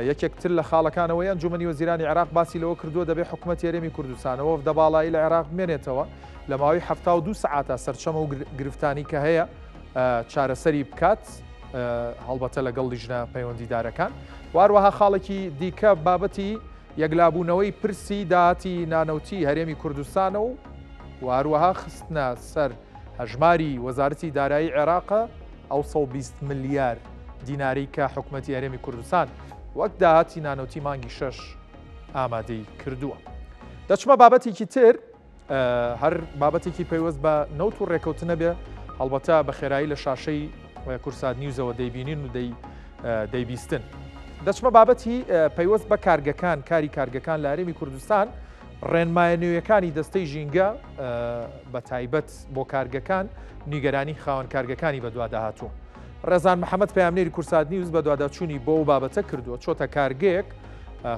Speaker 1: یەکێک تر لە خاڵەکانەوەی ئەنجومەنی وەزیرانی عێراق باسی لەوە کردووە دەبێت حکوومەتی هەرێمی کوردستان وەفدە باڵایی لە عێراق بمێنێتەوە لە ماوەی 72 سەعاتا سەرچەمە و گرفتانی کە هەیە چارەسەری بکات هەڵبەتە لەگەڵ لیژنە پەیوەندیدارەکان واروەها خاڵێکی دیکە بابەتی یەکلابوونەوەی پرسی داهاتی نانەوتی هەرێمی کوردستانە و واروەها خستنە سەر هەژماری وەزارەتی دارایی عێراقە ئەو 120 ملیار دینارەی کە حکومەتی هەرێمی کوردستان وەک داهاتی نانەوتی مانگی شەش ئامادەی کردووە. دەچمە بابەتێکی تر هەر بابەتێکی پەیوەست بە نەوت و ڕێکەوتنە بێ هەڵبەتە بە خێرایی لە شاشەی کورسات نیوزەوە دەیبینین و دەی دەیبیستن. دەچمە بابەتی پەیوەست بە کارگەکان کاری کارگەکان لە هەرێمی کوردستان. ڕێنمایە نوێیەکانی دەستەی ژینگە بە تایبەت بۆ کارگەکان نیگەرانی خاوەن کارگەکانی بەدواداهاتوو. ڕێزان محەمەد پەیامنێری کورسات نیوز بەدواداچوونی بۆ ئەو بابەتە کردووە، چۆتە کارگەیەک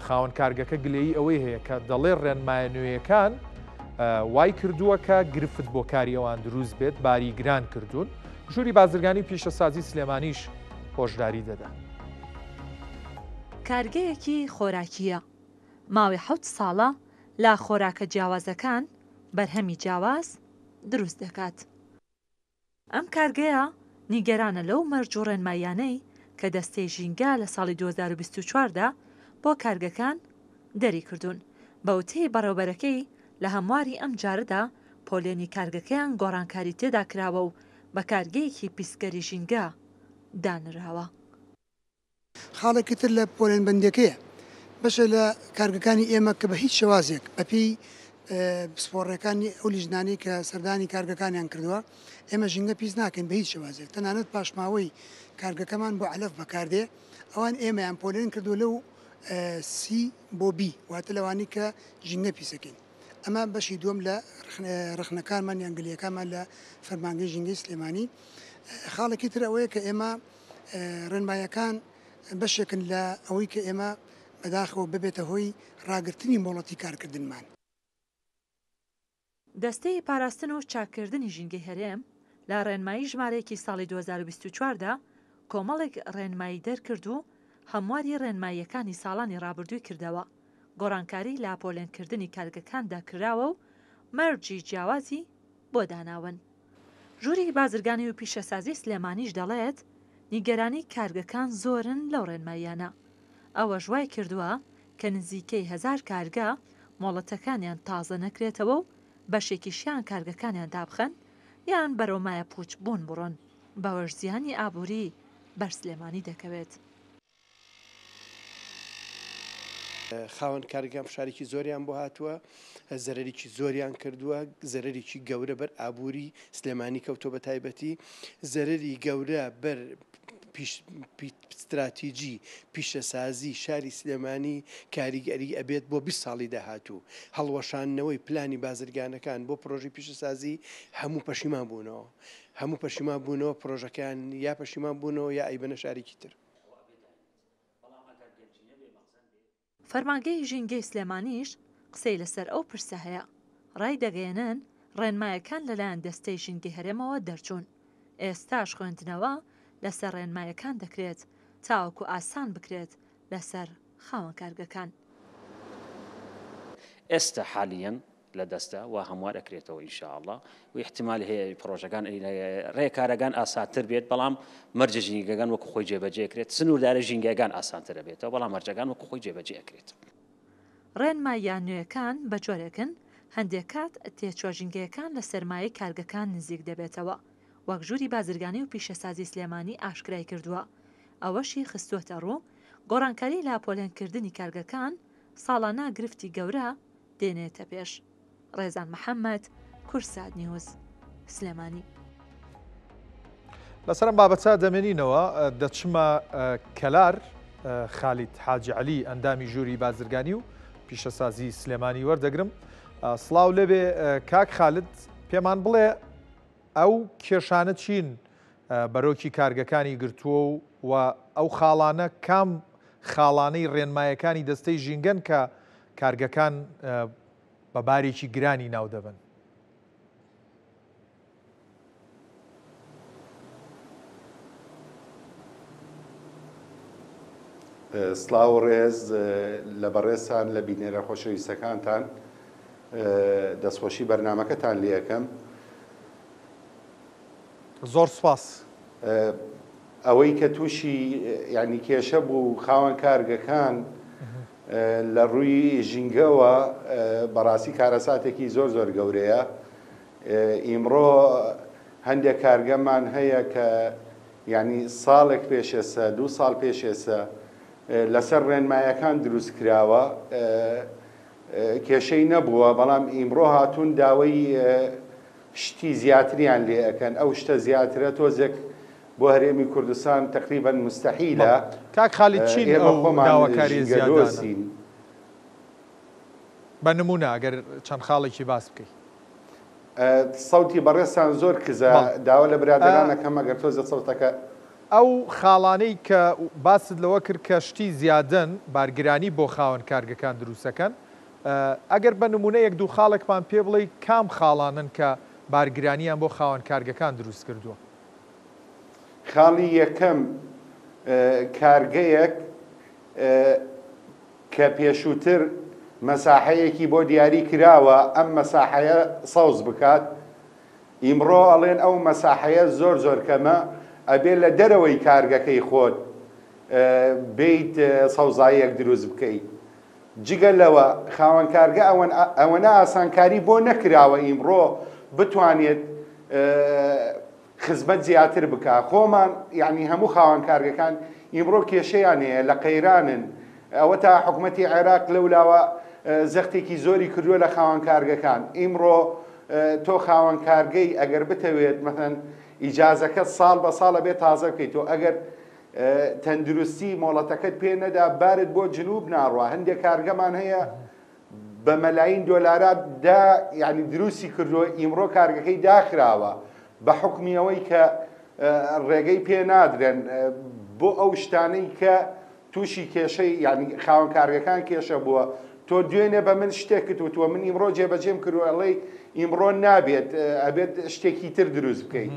Speaker 1: خاوەن کارگەکە گلەیی ئەوەی هەیە کە دەڵێ ڕێنمایە نوێیەکان وای کردووە کە گرفت بۆ کاری ئەوان دروست بێت، باری گران کردوون. ژووری بازرگانی و پیشەسازی سلێمانیش هۆشداری دەدا.
Speaker 4: کارگەیەکی خۆراکییە، ماوەی حەوت ساڵە لە خۆراکە جیاوازەکان بەرهەمی جیاواز دروست دەکات. ئەم کارگەیە نیگەرانە لەو مەرج و ڕێنماییانەی کە دەستەی ژینگە لە ساڵی 2024 دا بۆ کارگەکان دەریکردوون، بە وتەی بەڕێوبەرەکەی لە هەمواری ئەم جارەدا پۆلێنی کارگەکەیان گۆڕانکاری تێدا کراوە و بە کارگەیەکی پیسکەری ژینگە دانراوە.
Speaker 5: خاڵێکی تر لە پۆلێنبەندیەکەیە، بەشێک لە کارگەکانی ئێمە کە بە هیچ شێوازێک بەپێی پسپۆڕیەکانی ئەو لیژنانەی کە سەردانی کارگەکانیان کردووە، ئێمە ژینگە پیس ناکەین بە هیچ شێوازێک، تەنانەت پاشماوەی کارگەکەمان بۆ عەلەف بەکاردێ، ئەوان ئێمەیان پۆلێن کردووە لەو سی بۆ بی، واتە لەوانەی کە ژینگە پیسەکەین. ئەمە بەشی دووەم لە ڕەخنەکانمان یان گلەیەکانمان لە فەرمانگەی ژینگەی سلێمانی. خاڵێکی تر ئەوەیە کە ئێمە ڕێنماییەکان بەشێکن لە ئەوەی کە ئێمە بەداخەوە ببێتە هۆی ڕاگرتنی مۆڵەتی کارکردنمان.
Speaker 4: دەستەی پاراستن و چاککردنی ژینگەی هەرێم لە ڕێنمایی ژمارە یەکی ساڵی 2024 دا کۆمەڵێک ڕێنمایی دەرکرد و هەمواری ڕێنماییەکانی ساڵانی ڕابردووی کردەوە، گۆڕانکاری لە پۆلێنکردنی کارگەکاندا کراوە و مەرجی جیاوازی بۆ داناون. ژووری بازرگانی و پیشەسازی سلێمانیش دەڵێت، نیگەرانی کارگەکان زۆرن لەو ڕێنماییانە، ئەوەش وایکردووە کە نزیکەی هەزار کارگە مۆڵەتەکانیان تازە نەکرێتەوە و بەشێکیشیان کارگەکانیان دابخەن یان بەرەو مایەپووچ بوون بڕۆن، بەوەش زیانی ئابووری بەر سلێمانی دەکەوێت.
Speaker 6: خاوەن کارگەکان فشارێکی زۆریان بۆ هاتووە، زەرەرێکی زۆریان کردووە، زەرەرێکی گەورە بەر ئابووری سلێمانی کەوتووە بە تایبەتی، زەرەری گەورە بەر ستراتیجی پیشەسازی شاری سلێمانی کاریگەری ئەبێت بۆ 20 ساڵی داهاتوو. هەڵوەشاندنەوەی پلانی بازرگانەکان بۆ پرۆژەی پیشەسازی هەموو پەشیمان بوونەوە. هەموو پەشیمان بوونەوە پرۆژەکەیان یا پەشیمان بوونەوە یا ئەیبەنە شارێکی تر.
Speaker 4: فەرمانگەی ژینگەی سلێمانیش قسەی لەسەر ئەو پرسە هەیە، ڕایدەگەیەنن ڕێنمایەکان لەلایەن دەستەی ژینگەی هەرێمەوە دەرچوون، ئێستاش خوێندنەوە لەسەر ڕێنمایەکان دەکرێت تاوەکو ئاسان بکرێت لەسەر خاوەن کارگەکان.
Speaker 7: ئێستا حالیەن لە دەستە و هەموار ئەکرێتەوە ان شاء اللە و احتمال هەیە پڕۆژەکان ڕێکارەکان ئاسانتر بێت بەڵام مەرجە ژینگەکان وەکو خۆی جێبەجێ کرێت سنووردارە ژینگەکان ئاسانتر ئەبێتەوە بەڵام مەرجەکان وەکو خۆی جێبەجێ ئەکرێت.
Speaker 4: ڕێنماییە نوێکان بە جۆرێکن هەندێک کات تێچووە ژینگەیەکان لە سەرمایەی کارگەکان نزیک دەبێتەوە وەک ژووری بازرگانی و پیشەسازی سلێمانی ئاشکرای کردووە ئەوەشی خستووەتەڕوو گۆڕانکاری لە پۆلێنکردنی کارگەکان ساڵانە گرفتی گەورە دێنێتە پێش. ڕێزان محەمەد، کوردسات نیوز، سلێمانی.
Speaker 1: لەسەر ئەم بابەتە دەمێنینەوە دەچمە کەلار خالید حاجی عەلی ئەندامی ژووری بازرگانی و پیشەسازی سلێمانی وەردەگرم سڵاو لێبێ کاک خالد پێمان بڵێ ئەو کێشانە چین بەرۆکی کارگەکانی گرتووە و و ئەو خاڵانە کام خاڵانەی ڕێنمایەکانی دەستەی ژینگەن کە کارگەکان بە بارێکی گرانی ناو دەبەن؟
Speaker 8: سڵاو و ڕێز لە بەڕێزتان لە بینەرە خۆشەویستەکانتان دەستخۆشی بەرنامەکەتان لێ ئەکەم.
Speaker 1: زۆر سوپاس.
Speaker 8: ئەوەی کە تووشی یانی کێشە بوو خاوەن کارگەکان لە ڕووی ژینگەوە بەڕاستی کارەساتێکی زۆر زۆر گەورەیە ئیمڕۆ هەندێک کارگەمان هەیە کە یانی ساڵێک پێش ئێستا دوو ساڵ پێش ئێستا لەسەر ڕێنمایەکان دروست کراوە کێشەی نەبووە بەڵام ئیمڕۆ هاتوون داوای شتی زیاتریان لێ ئەکەن ئەو شتە زیاترە تۆزێک بۆ هەرێمی کوردستان تەقریبەن مستەحیلە
Speaker 1: کاک خالید چین
Speaker 8: ئێمە
Speaker 1: ئەو
Speaker 8: خۆمان
Speaker 1: داواکاریە زیادانە؟
Speaker 8: ژینگەدۆستین.
Speaker 1: بە نموونە ئەگەر چەند خاڵێکی باس بکەی.
Speaker 8: سەوتی بەڕێزتان زۆر کزە، داوا لە برادەران ئەکەم ئەگەر تۆزێ سەوتەکە.
Speaker 1: ئەو خاڵانەی کە باست لەوە کرد کە شتی زیادەن بارگرانی بۆ خاوەن کارگەکان دروستەکەن، ئەگەر بە نموونە یەک دوو خاڵێکمان پێ بڵێی کام خاڵانەن کە بارگرانیان بۆ خاوەن کارگەکان دروست کردووە؟
Speaker 8: خاڵی یەکەم، کارگەیەک کە پێشووتر مەساحەیەکی بۆ دیاری کراوە ئەم مەساحەیە سەوز بکات، ئیمڕۆ ئەڵێن ئەو مەساحەیە زۆر زۆر کەمە ئەبێ لە دەرەوەی کارگەکەی خۆت بێیت سەوزاییەک دروست بکەی. جگە لەوە خاوەن کارگە ئەوەنە ئاسانکاری بۆ نەکراوە ئیمڕۆ بتوانێت خزمەت زیاتر بکا خۆمان یانی هەموو خاوەن کارگەکان ئیمڕۆ کێشەیان هەیە لە قەیرانن ئەوەتا حکومەتی عێراق لەولاوە زەختێکی زۆری کردووە لە خاوەن کارگەکان ئیمڕۆ تۆ خاوەن کارگەی ئەگەر بتەوێت مەثەن ئیجازەکەت ساڵ بە ساڵ ئەبێت تازە بکەیت تۆ ئەگەر تەندروستی مۆڵەتەکەت پێ نەدا بارت بۆ جنوب ناڕوا هەندێک کارگەمان هەیە بە مەلاین دۆلارات دا یانی دروستی کردووە ئیمڕۆ کارگەکەی داخراوە بە حوکمی ئەوەی کە ڕێگەی پێ نادرێن بۆ ئەو شتانەی کە تووشی کێشەی یانی خاوەن کارگەکان کێشە بووە تۆ دوێنێ بە من شتێکت وتووە من ئیمڕۆ جێبەجێم کردووە ئەڵێی ئیمڕۆ نابێت ئەبێت شتێکی تر دروست بکەیت.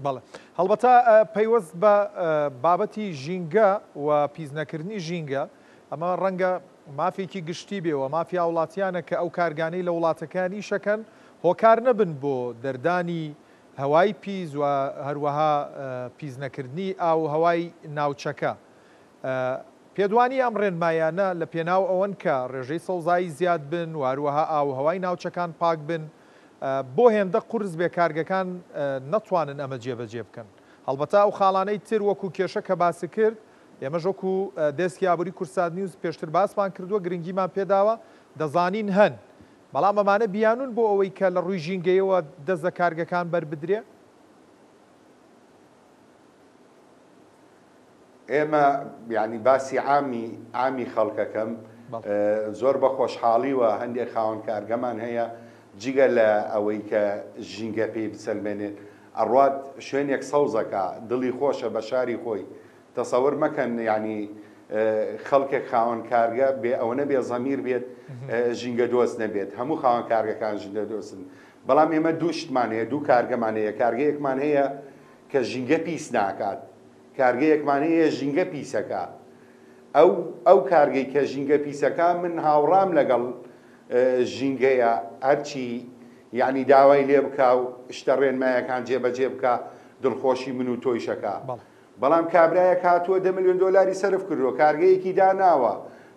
Speaker 1: بەڵێ هەڵبەتە پەیوەست بە بابەتی ژینگە و پیسنەکردنی ژینگە ئەمە ڕەنگە مافێکی گشتی بێ و مافی هاوڵاتیانە کە ئەو کارگانەی لە وڵاتەکەیان ئیشەکەن هۆکار نەبن بۆ دەردانی هەوای پیس و هەروەها پیسنەکردنی ئاو و هەوای ناوچەکە. پێت وانییە ئەم ڕێنماییانە لە پێناو ئەوەن کە ڕێژەی سەوزایی زیاد بن و هەروەها ئاو و هەوای ناوچەکان پاک بن؟ بۆ هێندە قورس بێ کارگەکان نەتوانن ئەمە جێبەجێ بکەن؟ هەڵبەتە ئەو خاڵانەی تر وەکو کێشە کە باست کرد ئێمەش وەکو دێسکی ئابوری کوردسات نیوز پێشتر باسمان کردووە گرنگیمان پێداوە دەزانین هەن بەڵام ئەمانە بیانوون بۆ ئەوەی کە لە ڕووی ژینگەیەوە دەست لە کارگەکان بەربدرێ؟
Speaker 8: ئێمە یانی باسی عامی عامی خەڵکەکەم زۆر بە خۆشحاڵیوە هەندێک خاوەن کارگەمان هەیە جگە لە ئەوەی کە ژینگە پێی بسەلمێنێت ئەڕوات شوێنێک سەوزەکە دڵی خۆشە بە شاری خۆی تەسەور مەکەن یانی خەڵکێک خاوەن کارگە بێ ئەوەنە بێ زەمیر بێت ژینگە دۆست نەبێت هەموو خاوەن کارگەکان ژینگە دۆستن بەڵام ئێمە دوو شتمان هەیە دوو کارگەمان هەیە کارگەیەکمان هەیە کە ژینگە پیس ناکات کارگەیەکمان هەیە ژینگە پیسەکە ئەو ئەو کارگەی کە ژینگە پیسەکە من هاوڕام لەگەڵ ژینگەیە هەرچی یعنی داوای لێ بکا و شتە ڕێنمایەکان جێبەجێ بکا دڵخۆشی من و تۆیشەکە بەڵام کابرایەک هاتووە دە ملیۆن دۆلاری سەرف کردووە کارگەیەکی داناوە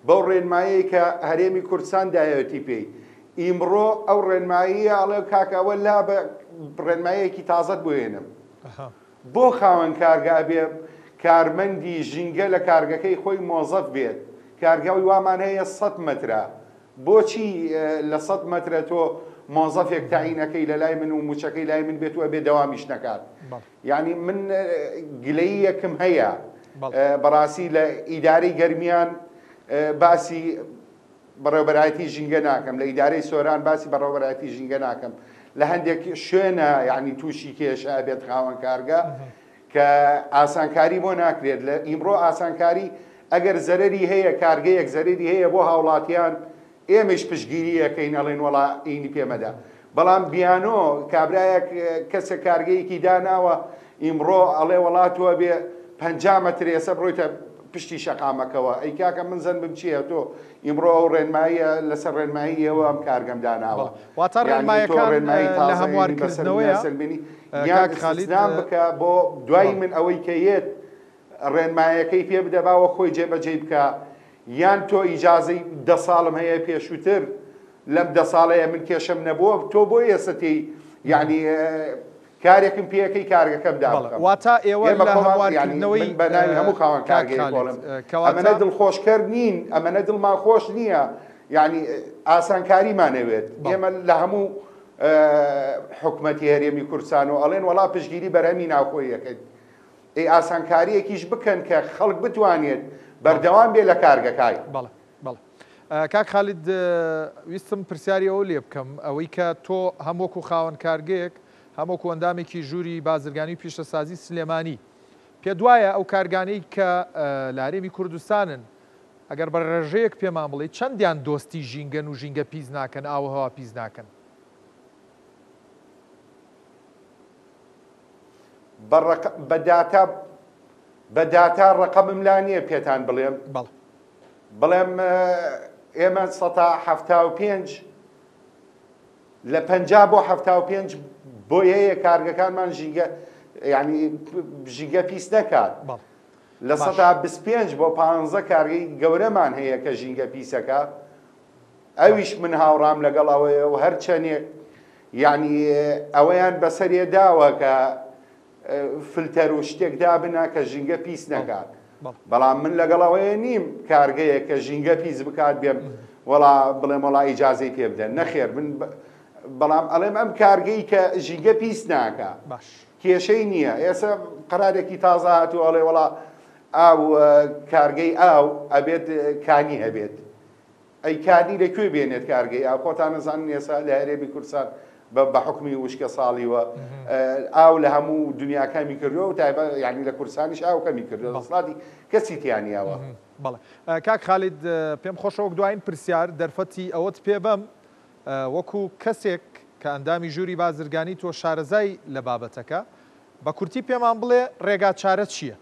Speaker 8: بەو ڕێنمایەی کە هەرێمی کوردستان دایەتی پێی ئیمڕۆ ئەو ڕێنماییە ئەڵێ کاکە ئەوە لا بە ڕێنمایەکی تازەت بۆ هێنم بۆ خاوەن کارگە ئەبێ کارمەندی ژینگە لە کارگەکەی خۆی مۆزەف بێت کارگای وامان هەیە سەد مەترە بۆچی لە سەد مەترە تۆ مۆزەفێک تەعینەکەی لە لای من و موچەکەی لای من بێت و ئەبێ دەوامیش نەکات یعنی من گلەییەکم هەیە بەڕاستی لە ئیدارەی گەرمیان باسی بەڕێوەبەرایەتی ژینگە ناکەم لە ئیدارەی سۆران باسی بەڕێوەبەرایەتی ژینگە ناکەم لە هەندێک شوێنە یعنی تووشی کێشە ئەبێت خاوەن کارگە کە ئاسانکاری بۆ ناکرێت لە ئیمڕۆ ئاسانکاری ئەگەر زەرەری هەیە کارگەیەک زەرەری هەیە بۆ هاوڵاتیان ئێمەیش پشتگیری ئەکەین ئەڵێن وەڵا ئینی پێ مەدە بەڵام بیانۆ کابرایەک کەسێک کارگەیەکی داناوە ئیمڕۆ ئەڵێ وەڵا تۆ ئەبێ 50 مەتر ئێسە بڕۆیتە پشتی شەقامەکەوە ئەی کاکە من زەنبم چییە تۆ ئیمڕۆ ئەو ڕێنماییە لەسەر ڕێنمایی ئێوە ئەم کارگەم داناوە
Speaker 1: واتە
Speaker 8: یعنی تۆ
Speaker 1: ڕێنمایەکان
Speaker 8: ڕێنمایی
Speaker 1: لە
Speaker 8: تازە ئێنی بەسەر منیا
Speaker 1: هەموارکردنەوەیە
Speaker 8: سەلمێنی یان
Speaker 1: کاک خالید
Speaker 8: ئیستیسنام بکە بۆ دوای من ئەوەی کە یەت ڕێنمایەکەی پێ بدە با وەک خۆی جێبەجێی بکا یان تۆ ئیجازەی دە ساڵم هەیە پێشووتر لەم دە ساڵەیە من کێشەم نەبووە تۆ بۆ ئێستا تێی یعنی کارێکم پێەکەی کارگەکەم
Speaker 1: بەڵێ
Speaker 8: دابخەم
Speaker 1: واتا ئێوە
Speaker 8: ئێمە
Speaker 1: لە
Speaker 8: خۆمان یعنی
Speaker 1: هەموارکردنەوەی
Speaker 8: من بە ناوی هەموو خاوەن
Speaker 1: کاک
Speaker 8: کارگەیەک
Speaker 1: خالید
Speaker 8: بۆڵم
Speaker 1: کەواتە
Speaker 8: ئەمەنە دڵخۆشکەر نین ئەمەنە دڵمان خۆش نییە یعنی ئاسانکاریمانەوێت
Speaker 1: بەڵێ
Speaker 8: ئێمە لە هەموو حکومەتی هەرێمی کوردستان و ئەڵێن وەڵا پشتگیری بەرهەمی ناوخۆیەکەین ئەی ئاسانکاریەکیش بکەن کە خەڵک بتوانێت
Speaker 1: بەڵێ
Speaker 8: بەردەوام بێ لە کارگەکای.
Speaker 1: بەڵێ بەڵێ. کاک خالید ویستم پرسیاری ئەوە لێ بکەم ئەوەی کە تۆ هەم وەکو خاوەن کارگەیەک هەم وەکو ئەندامێکی ژووری بازرگانی و پیشەسازی سلێمانی پێت وایە ئەو کارگانەی کە لە هەرێمی کوردستانن ئەگەر بە ڕێژەیەک پێمان بڵێی چەندیان دۆستی ژینگەن و ژینگە پیس ناکەن ئاووهەوا پیس ناکەن؟
Speaker 8: بە ڕەق بە داتا بە داتا ڕەقەمم لا نییە پێتان بڵێم
Speaker 1: بەڵێ.
Speaker 8: بڵێم ئێمە سەتا 75 لە 50 بۆ 75 بۆی هەیە کارگەکانمان ژینگە یعنی ژینگە پیس نەکات
Speaker 1: بەڵێ.
Speaker 8: لە
Speaker 1: باش.
Speaker 8: سەتا 25 بۆ 15 کارگەی گەورەمان هەیە کە ژینگە پیسەکە ئەویش من هاوڕام لەگەڵ ئەوەیە و هەرچەنێک یعنی ئەوەیان بەسەرێ داوە کە فلتەر و شتێک دابنا کە ژینگە پیس نەکات بەڵام من لەگەڵ ئەوەیە نیم کارگەیەک کە ژینگە پیس بکات بێم وەڵا بڵێم وەڵا ئیجازەی پێ بدەن نەخێر من بەڵام ئەڵێم ئەم کارگەی کە ژینگە پیس ناکە
Speaker 1: باش
Speaker 8: کێشەی نییە ئێستا قرارێکی تازە هاتوو ئەڵێ وەڵا ئاو کارگەی ئاو ئەبێت کانی هەبێت ئەی کانی لە کوێ بێنێت کارگەی ئاو؟ خۆتان ئەزانن ئێستا لە هەرێمی کوردستان بە بە حوکمی وشکە ساڵیوە ئاو لە هەموو دنیا کەمی کردووە و تایبەت یانی لە کوردستانیش ئاو کەمی کردووە دەسەڵاتی کەسی تیا نییەوە.
Speaker 1: بەڵێ کاک خالید پێم خۆشە وەک دوایین پرسیار دەرفەتی ئەوەت پێ بەم وەکو کەسێک کە ئەندامی ژووری بازرگانی تۆ شارەزای لە بابەتەکە بە کورتی پێمان بڵێ ڕێگا چارە چییە؟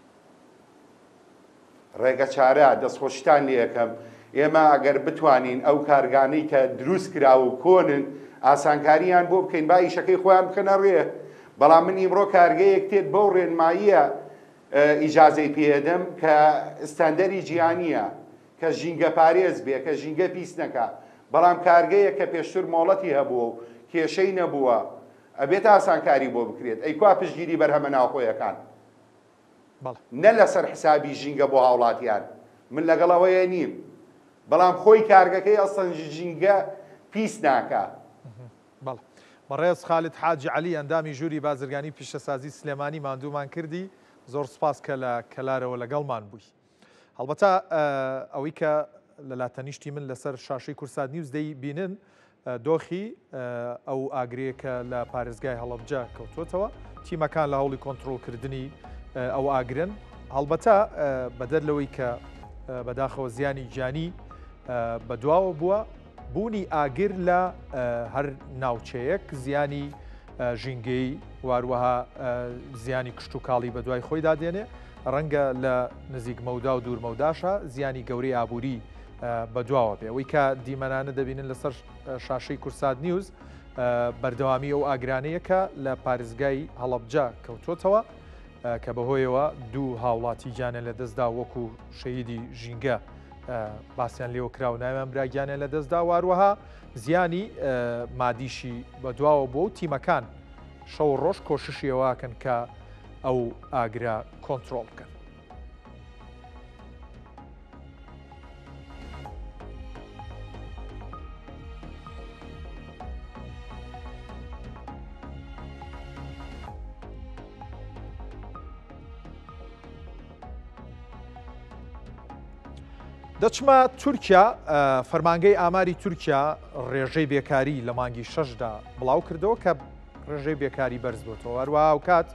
Speaker 8: ڕێگەچارە، دەستخۆشیتان لێ ئەکەم، ئێمە ئەگەر بتوانین ئەو کارگانەی کە دروست کراو و کۆنن ئاسانکارییان بۆ بکەین با ئیشەکەی خۆیان بخەنە ڕێ، بەڵام من ئیمڕۆ کارگەیەک تێت بەو ڕێنماییە ئیجازەی پێ ئەدەم کە ستاندەری جیهانییە، کە ژینگەپارێز بێ، کە ژینگە پیس نەکا، بەڵام کارگەیەک کە پێشتر مۆڵەتی هەبووە و کێشەی نەبووە ئەبێت ئاسانکاری بۆ بکرێت، ئەی کوا پشتگیری بەرهەمە ناوخۆیەکان؟
Speaker 1: بەڵێ.
Speaker 8: نە لەسەر حسابی ژینگە بۆ هاوڵاتیان من لەگەڵ ئەوەیە نیم بەڵام خۆی کارگەکەی ئەسڵەن ژینگە پیس ناکا.
Speaker 1: بەڵێ. بەڕێز خالد حاجی عەلی ئەندامی ژووری بازرگانی و پیشەسازی سلێمانی ماندوومان کردی زۆر سوپاس کە لە کەلارەوە لەگەڵمان بووی. هەڵبەتە ئەوەی کە لە لاتەنیشتی من لەسەر شاشەی کورسات نیوز دەیبینن دۆخی ئەو ئاگرەیە کە لە پارێزگای هەڵەبجە کەوتووەتەوە، تیمەکان لە هەوڵی کۆنترۆڵکردنی ئەو ئاگرەن، هەڵبەتە بەدەر لەوەی کە بەداخەوە زیانی گیانی بەدواوە بووە، بوونی ئاگر لە هەر ناوچەیەک زیانی ژینگەیی و هەروەها زیانی کشتوکاڵی بەدوای خۆیدا دێنێ، ڕەنگە لە نزیک مەودا و دوور مەوداشا زیانی گەورەی ئابووری بەدواوە بێ. ئەوەی کە دیمەنانە دەبینن لەسەر شاشەی کورسات نیوز بەردەوامی ئەو ئاگرانەیە کە لە پارێزگای هەڵەبجە کەوتۆتەوە کە بەهۆیەوە دوو هاوڵاتی گیانیان لەدەستدا وەکو شەهیدی ژینگە باسیان لێوە کرا و ناویان برا گیانیان لەدەستدا و هەروەها زیانی مادیشی بەدواوە بووە و تیمەکان شەو ڕۆژ کۆششی ئەوەکەن کە ئەو ئاگرە کۆنترۆڵ بکەن. دەچمە تورکیا، فەرمانگەی ئاماری تورکیا ڕێژەی بێکاری لە مانگی شەشدا بڵاو کردەوە کە ڕێژەی بێکاری بەرز بۆتەوە هەروەها هاوکات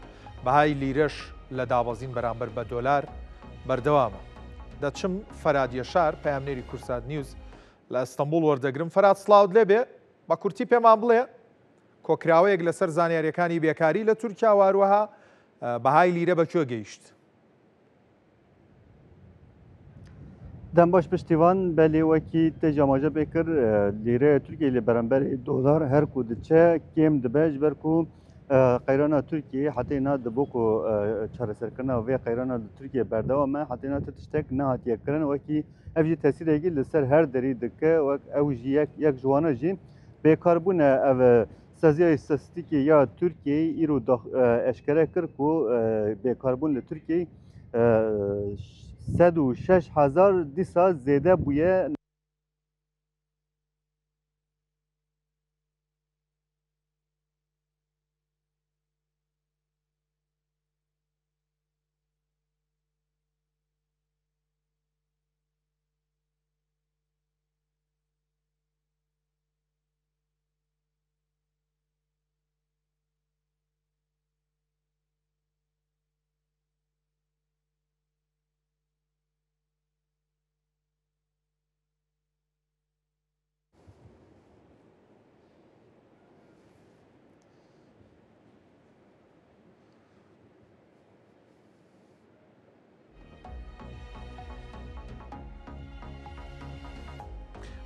Speaker 1: بەهای لیرەش لە دابەزین بەرامبەر بە دۆلار بەردەوامە. دەچم فەراد یەشار پەیامنێری کورسات نیوز لە ئەستەنبوڵ وەردەگرم. فەراد سڵاوت لێبێ، بە کورتی پێمان بڵێ کۆکراوەیەک لەسەر زانیاریەکانی بێکاری لە تورکیا و هەروەها بەهای لیرە بە کوێ گەیشت؟
Speaker 9: دەم باش پشتیوان بەلێ وەکی te jî amaje pê kir lîreya Tirkiyeyê li beramberê dolar her ku diçe kêm dibe ji ber ku qeyrana Tirkiyeyê hetê na dibû ku çareserkirina vê qeyrana li Tirkiyeyê berdewam e hetê na ti tiştek nehatiye kirin wekî ev jî tesîrekî li ser her derî dike wek ew jî yek yek ji wana jî bêkarbûne ev Saziya Îstatîstîkê ya Tirkiyeyê îro eşkere kir ku bêkarbûn li Tirkiyeyê 106 hezar dîsa zêde bûye.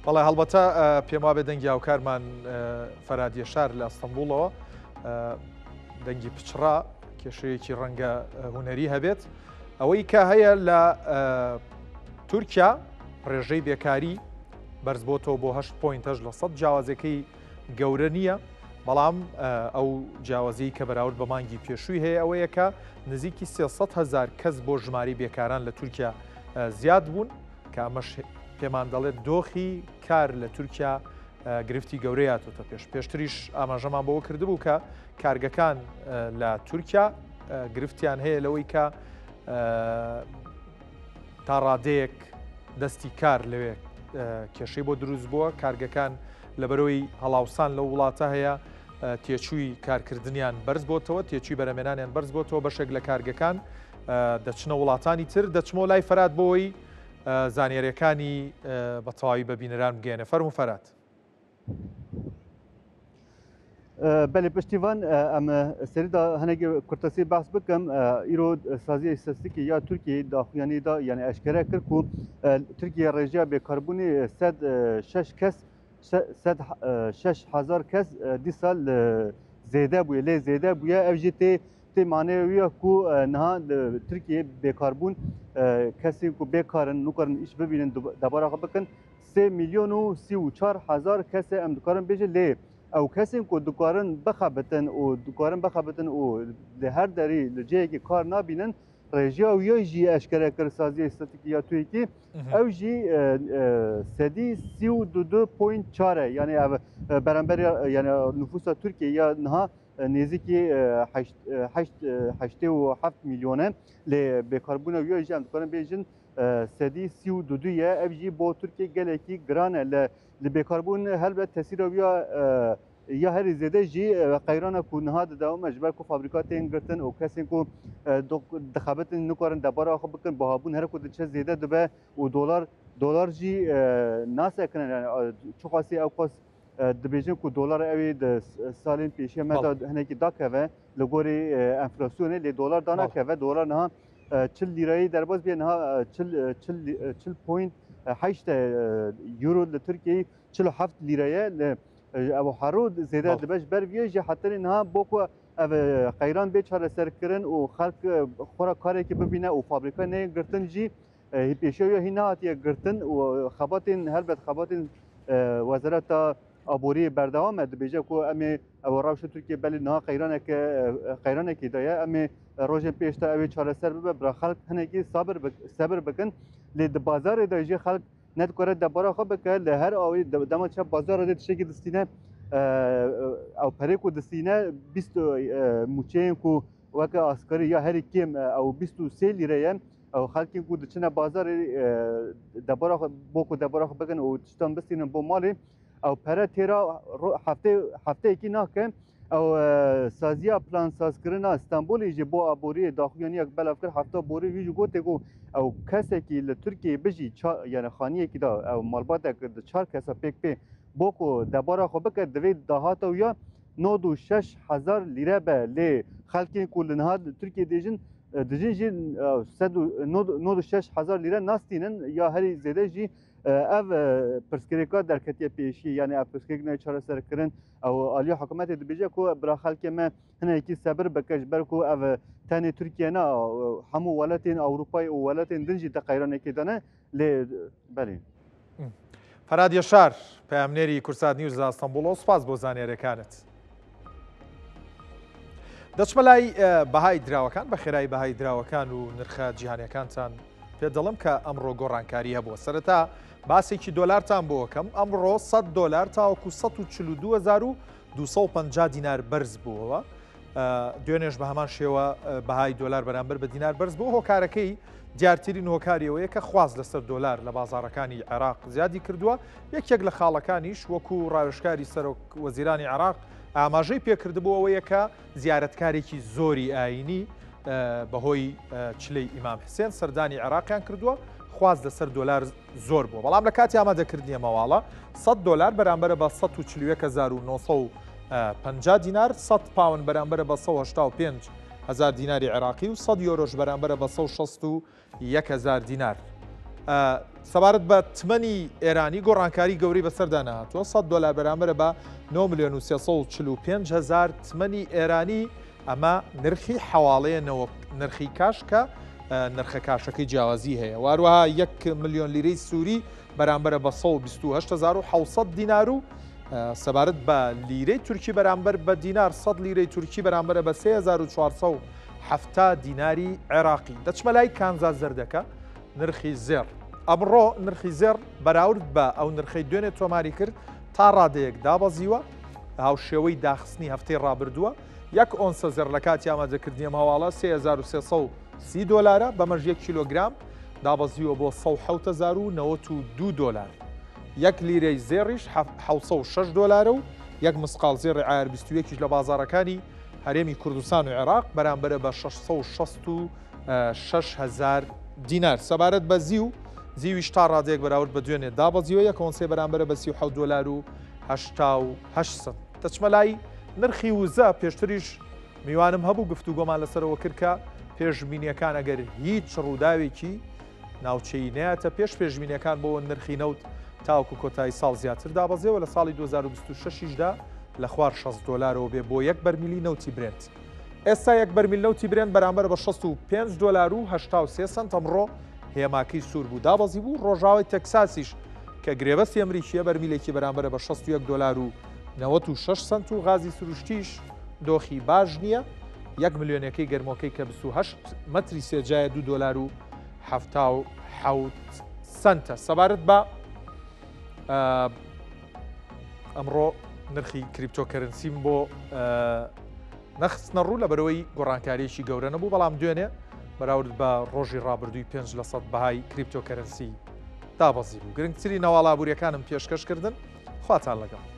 Speaker 1: بەڵێ هەڵبەتە پێم وابێ دەنگی هاوکارمان فەراد یەشار لە ئەستەنبوڵەوە دەنگی پچڕا کێشەیەکی ڕەنگە هونەری هەبێت ئەوەی کە هەیە لە تورکیا ڕێژەی بێکاری بەرز بۆتەوە بۆ 8.8 لە 100 جیاوازەکەی گەورە نییە بەڵام ئەو جیاوازی کە بەراورد بە مانگی پێشووی هەیە ئەوەیە کە نزیکی 300 هزار کەس بۆ ژماری بێکاران لە تورکیا زیاد بوون کە ئەمەش پێمان دەڵێت دۆخی کار لە تورکیا گرفتی گەورەی هاتۆتە پێش. پێشتریش ئاماژەمان بەوە کردبوو کە کارگەکان لە تورکیا گرفتیان هەیە لەوەی کە تا ڕادەیەک دەستی کار لەوێ کێشەی بۆ دروست بووە کارگەکان لەبەرەوەی هەڵاوسان لەو وڵاتە هەیە تێچووی کارکردنیان بەرز بۆتەوە تێچووی بەرەمێنانیان بەرز بۆتەوە بەشێک لە کارگەکان دەچنە وڵاتانی تر دەچمەوە لای فەرات بۆی زانیاریەکانی بە تەواوی بە بینەران بگەێنە فەرموو فەرات.
Speaker 9: بەێ پشتیوان ئەم سەریدا هەنێک کورتەسی باس بکەم ئیرۆ سازیە ئیستاتستیکی یا تورکیە داخویانی دا یعنی ئەشکرا کرد کو تورکیە ڕێژە بێکاربوونی 6 کەس 6000 کەس دیسا زێدە بووە لێ زێدە بووە ئەو ژی تێ Tê maneyê wî ye ku niha li Tirkiyeyê bêkarbûn kesên ku bêkarin nikarin îş bibînin debara xwe bikin sê milyon û 34 hezar kesê em dikarin bêjin lê ew kesên ku dikarin bixebitin û dikarin bixebitin û li her derî li cihekî kar nabînin rêjeya wî ya jî eşkere kir saziya îstatîkî ya TÜİKî ew jî sedî sî û du du point çar e yanî ev beramberî yanî nifûsa Tirkiyeyê ya niha Nêzîkî 87 milyon e lê bêkarbûna wî jî em dikarin bêjin sedî sî û du du ye. Ev jî bo Tirkiye gelekî giran e. Li bêkarbûn helbet tesîra wî ya herî zêde jî qeyrana ku niha didewame ji ber ku fabrîka tên girtin û kesên ku dixebitin nikarin debara xwe bikin bihabûn her ku diçe zêde dibe û dolar dolar jî nasekinin yani çiqasî ewqas Dibêjin ku dolar ew ê di salên pêşiya me de hinekî dakeve li gorî enflasyonê lê dolar danakeve. Dolar niha 40 lîrayî derbas bûye niha 40 point heşt euro li Tirkiyeyê 47 lîre ye li ew hero zêde dibe ji ber vê jî hetanî niha bo ku ev qeyran bê çareserkirin û xelk xwe re karekî bibîne û fabrîka neyên girtin jî Pêşiya wê hîn nehatiye girtin û xebatên helbet xebatên Wezareta Aboriyê berdewam e dibêje ku em ê ew rewşa Tirkiye belê niha qeyraneke qeyranekê de ye em ê rojên pêş de ew ê çareser bibe bira xelk hinekî sabir sebir bikin lê di bazarê de jî xelk ne dikare debara xwe bike li her awî dema çe bazara de tiştekî distîne ew perê ku distîne 20 mûçeyên ku weke asgarî ya herî kêm ew 23 lîre ye Ew xelkên ku diçine bazarê debara xwe bo ku debara xwe bikin û tiştan bistînin bo malê ew pere têra heftê hefteyekî nake. Ew saziya plansazkirina Stenbolê jî bo aboriyê daxuyaniyek belav kir hefta borî wî jî gotê ku ew kesekî li Tirkiyeyê bijî yani xaniyekî de ew malbatek di çar kesa pêk pê bo ku debara xwe bike divê dahata wî ya 96 hezar lîre be lê xelkên ku li niha li Tirkiyeyê dijin Dijîn jî 196 hezar lîre nastînin ya herî zêde jî ev pirsgirêka derketiye pêşî yani ev pirsgirêk nayê çareserkirin ew aliya hikûmetê dibêje ku bira xelkê me hinekî sebir bike ji ber ku ev tenê Tirkiye na hemû welatên Ewropayê û welatên din jî di qeyranekê de ne lê belê.
Speaker 1: فەراد یەشار، پەیامنێری کوردسات نیوز لە ئەستەنبوڵەوە سوپاس بۆ زانیاریەکانت. دەچمە لای بەهای دراوەکان بە خێرایی بەهای دراوەکان و نرخە جیهانیەکانتان پێ دەڵم کە ئەمڕۆ گۆڕانکاری هەبووە سەرەتا باسێکی دۆلارتان بۆکەم ئەمڕۆ 100 دۆلار تاوەکو 142250 دینار بەرز بووەوە دوێنێش بە هەمان شێوە بەهای دۆلار بەرامبەر بە دینار بەرز بۆ هۆکارەکەی دیارترین هۆکاری ئەوەیە کە خواست لەسەر دۆلار لە بازاڕەکانی عێراق زیادی کردووە، یەکێک لە خاڵەکانیش وەکو ڕاوێژکاری سەرۆک وەزیرانی عێراق ئاماژەی پێکردبوو ئەوەیە کە زیارەتکارێکی زۆری ئایینی بەهۆی چلەی ئیمام حسێن سەردانی عێراقیان کردووە خواست لەسەر دۆلار زۆر بووە بەڵام لە کاتی ئامادەکردنی ئەمەواڵە 100 دۆلار بەرامبەرە بە 141950 دینار 100 پاون بەرامبەرە بە 185 هەزار دیناری عێراقی و 100 یۆرۆش بەرامبەرە بە 161 هەزار دینار. سەبارەت بە تمەنی ئێرانی گۆڕانکاری گەورەی بەسەردا نەهاتووە، 100 دۆلار بەرامبەرە بە 9 ملیۆن و 345 هەزار تمەنی ئێرانی، ئەمە نرخی حەواڵەیە نەوەک نرخی کاش کە نرخە کاشەکەی جیاوازی هەیە و هەروەها 1 ملیۆن لیرەی سووری بەرامبەرە بە 128700 دینار و سەبارەت بە لیرەی تورکی بەرامبەر بە دینار 100 لیرەی تورکی بەرامبەرە بە 3470 دیناری عێراقی. دەچمە لای کانزا زەردەکە نرخی زێڕ. ئەمڕۆ نرخی زێڕ بەراورد بە ئەو نرخەی دوێنێ تۆماری کرد تا ڕادەیەک دابەزیوە، هاوشێوەی داخستنی هەفتەی ڕابردووە. یەک ئۆنسە زێڕ لە کاتی ئامادەکردنی ئەم هەواڵە 3330 دۆلارە، بەمەش یەک کیلۆگرام دابەزیوە بۆ 107092 دۆلار. یەک لیرەی زێڕیش 706 دۆلارە و یەک مسقاڵ زێڕی عەیار 21 یش لە بازاڕەکانی هەرێمی کوردستان و عێراق بەرامبەرە بە 666 هەزار دینار. سەبارەت بە زیو، زیویش تا ڕادەیەک بەراورد بە دوێنێ دابەزیوە، یەک ئۆنسەی بەرامبەرە بە 37 دۆلار و 88 سەنت. دەچمە لای نرخی وزە، پێشتریش میوانم هەبوو گفتوگۆمان لەسەرەوە کرد کە پێشبینیەکان ئەگەر هیچ ڕووداوێکی ناوچەیی نەیاتە پێش پێشبینیەکان بۆ نرخی نەوت تاوەکو کۆتایی ساڵ زیاتر دابەزێ و لە ساڵی 2026 یشدا لە خوار 60 دۆلارەوە بێ بۆ یەک بەرمیلی نەوتی برێنت. ئێستا یەک بەرمیل نەوتی برێنت بەرامبەرە بە 65 دۆلار و 83 سەنت ئەمڕۆ هێماکەی سوور بوو دابەزی بوو ڕۆژاوای تەکساسیش کە گرێبەستی ئەمریکیە بەرمیلێکی بەرامبەرە بە 61 دۆلار و 96 سەنت و غازی سروشتیش دۆخی باش نییە یەک ملیۆنەکەی گەرمۆکەی کە 28 مەتری سێجایە 2 دۆلار و 77 سەنتە سەبارەت بە ئەمڕۆ نرخی cryptocurrency م بۆ نەخستنە ڕوو لەبەرەوەی گۆڕانکاریەکی گەورە نەبوو بەڵام دوێنێ بەراورد بە ڕۆژی ڕابردووی 5 لە سەد بەهای cryptocurrency دابەزی بوو گرنگترین هەواڵ ئابووریەکانم پێشکەش کردن خواتان لەگەڵ.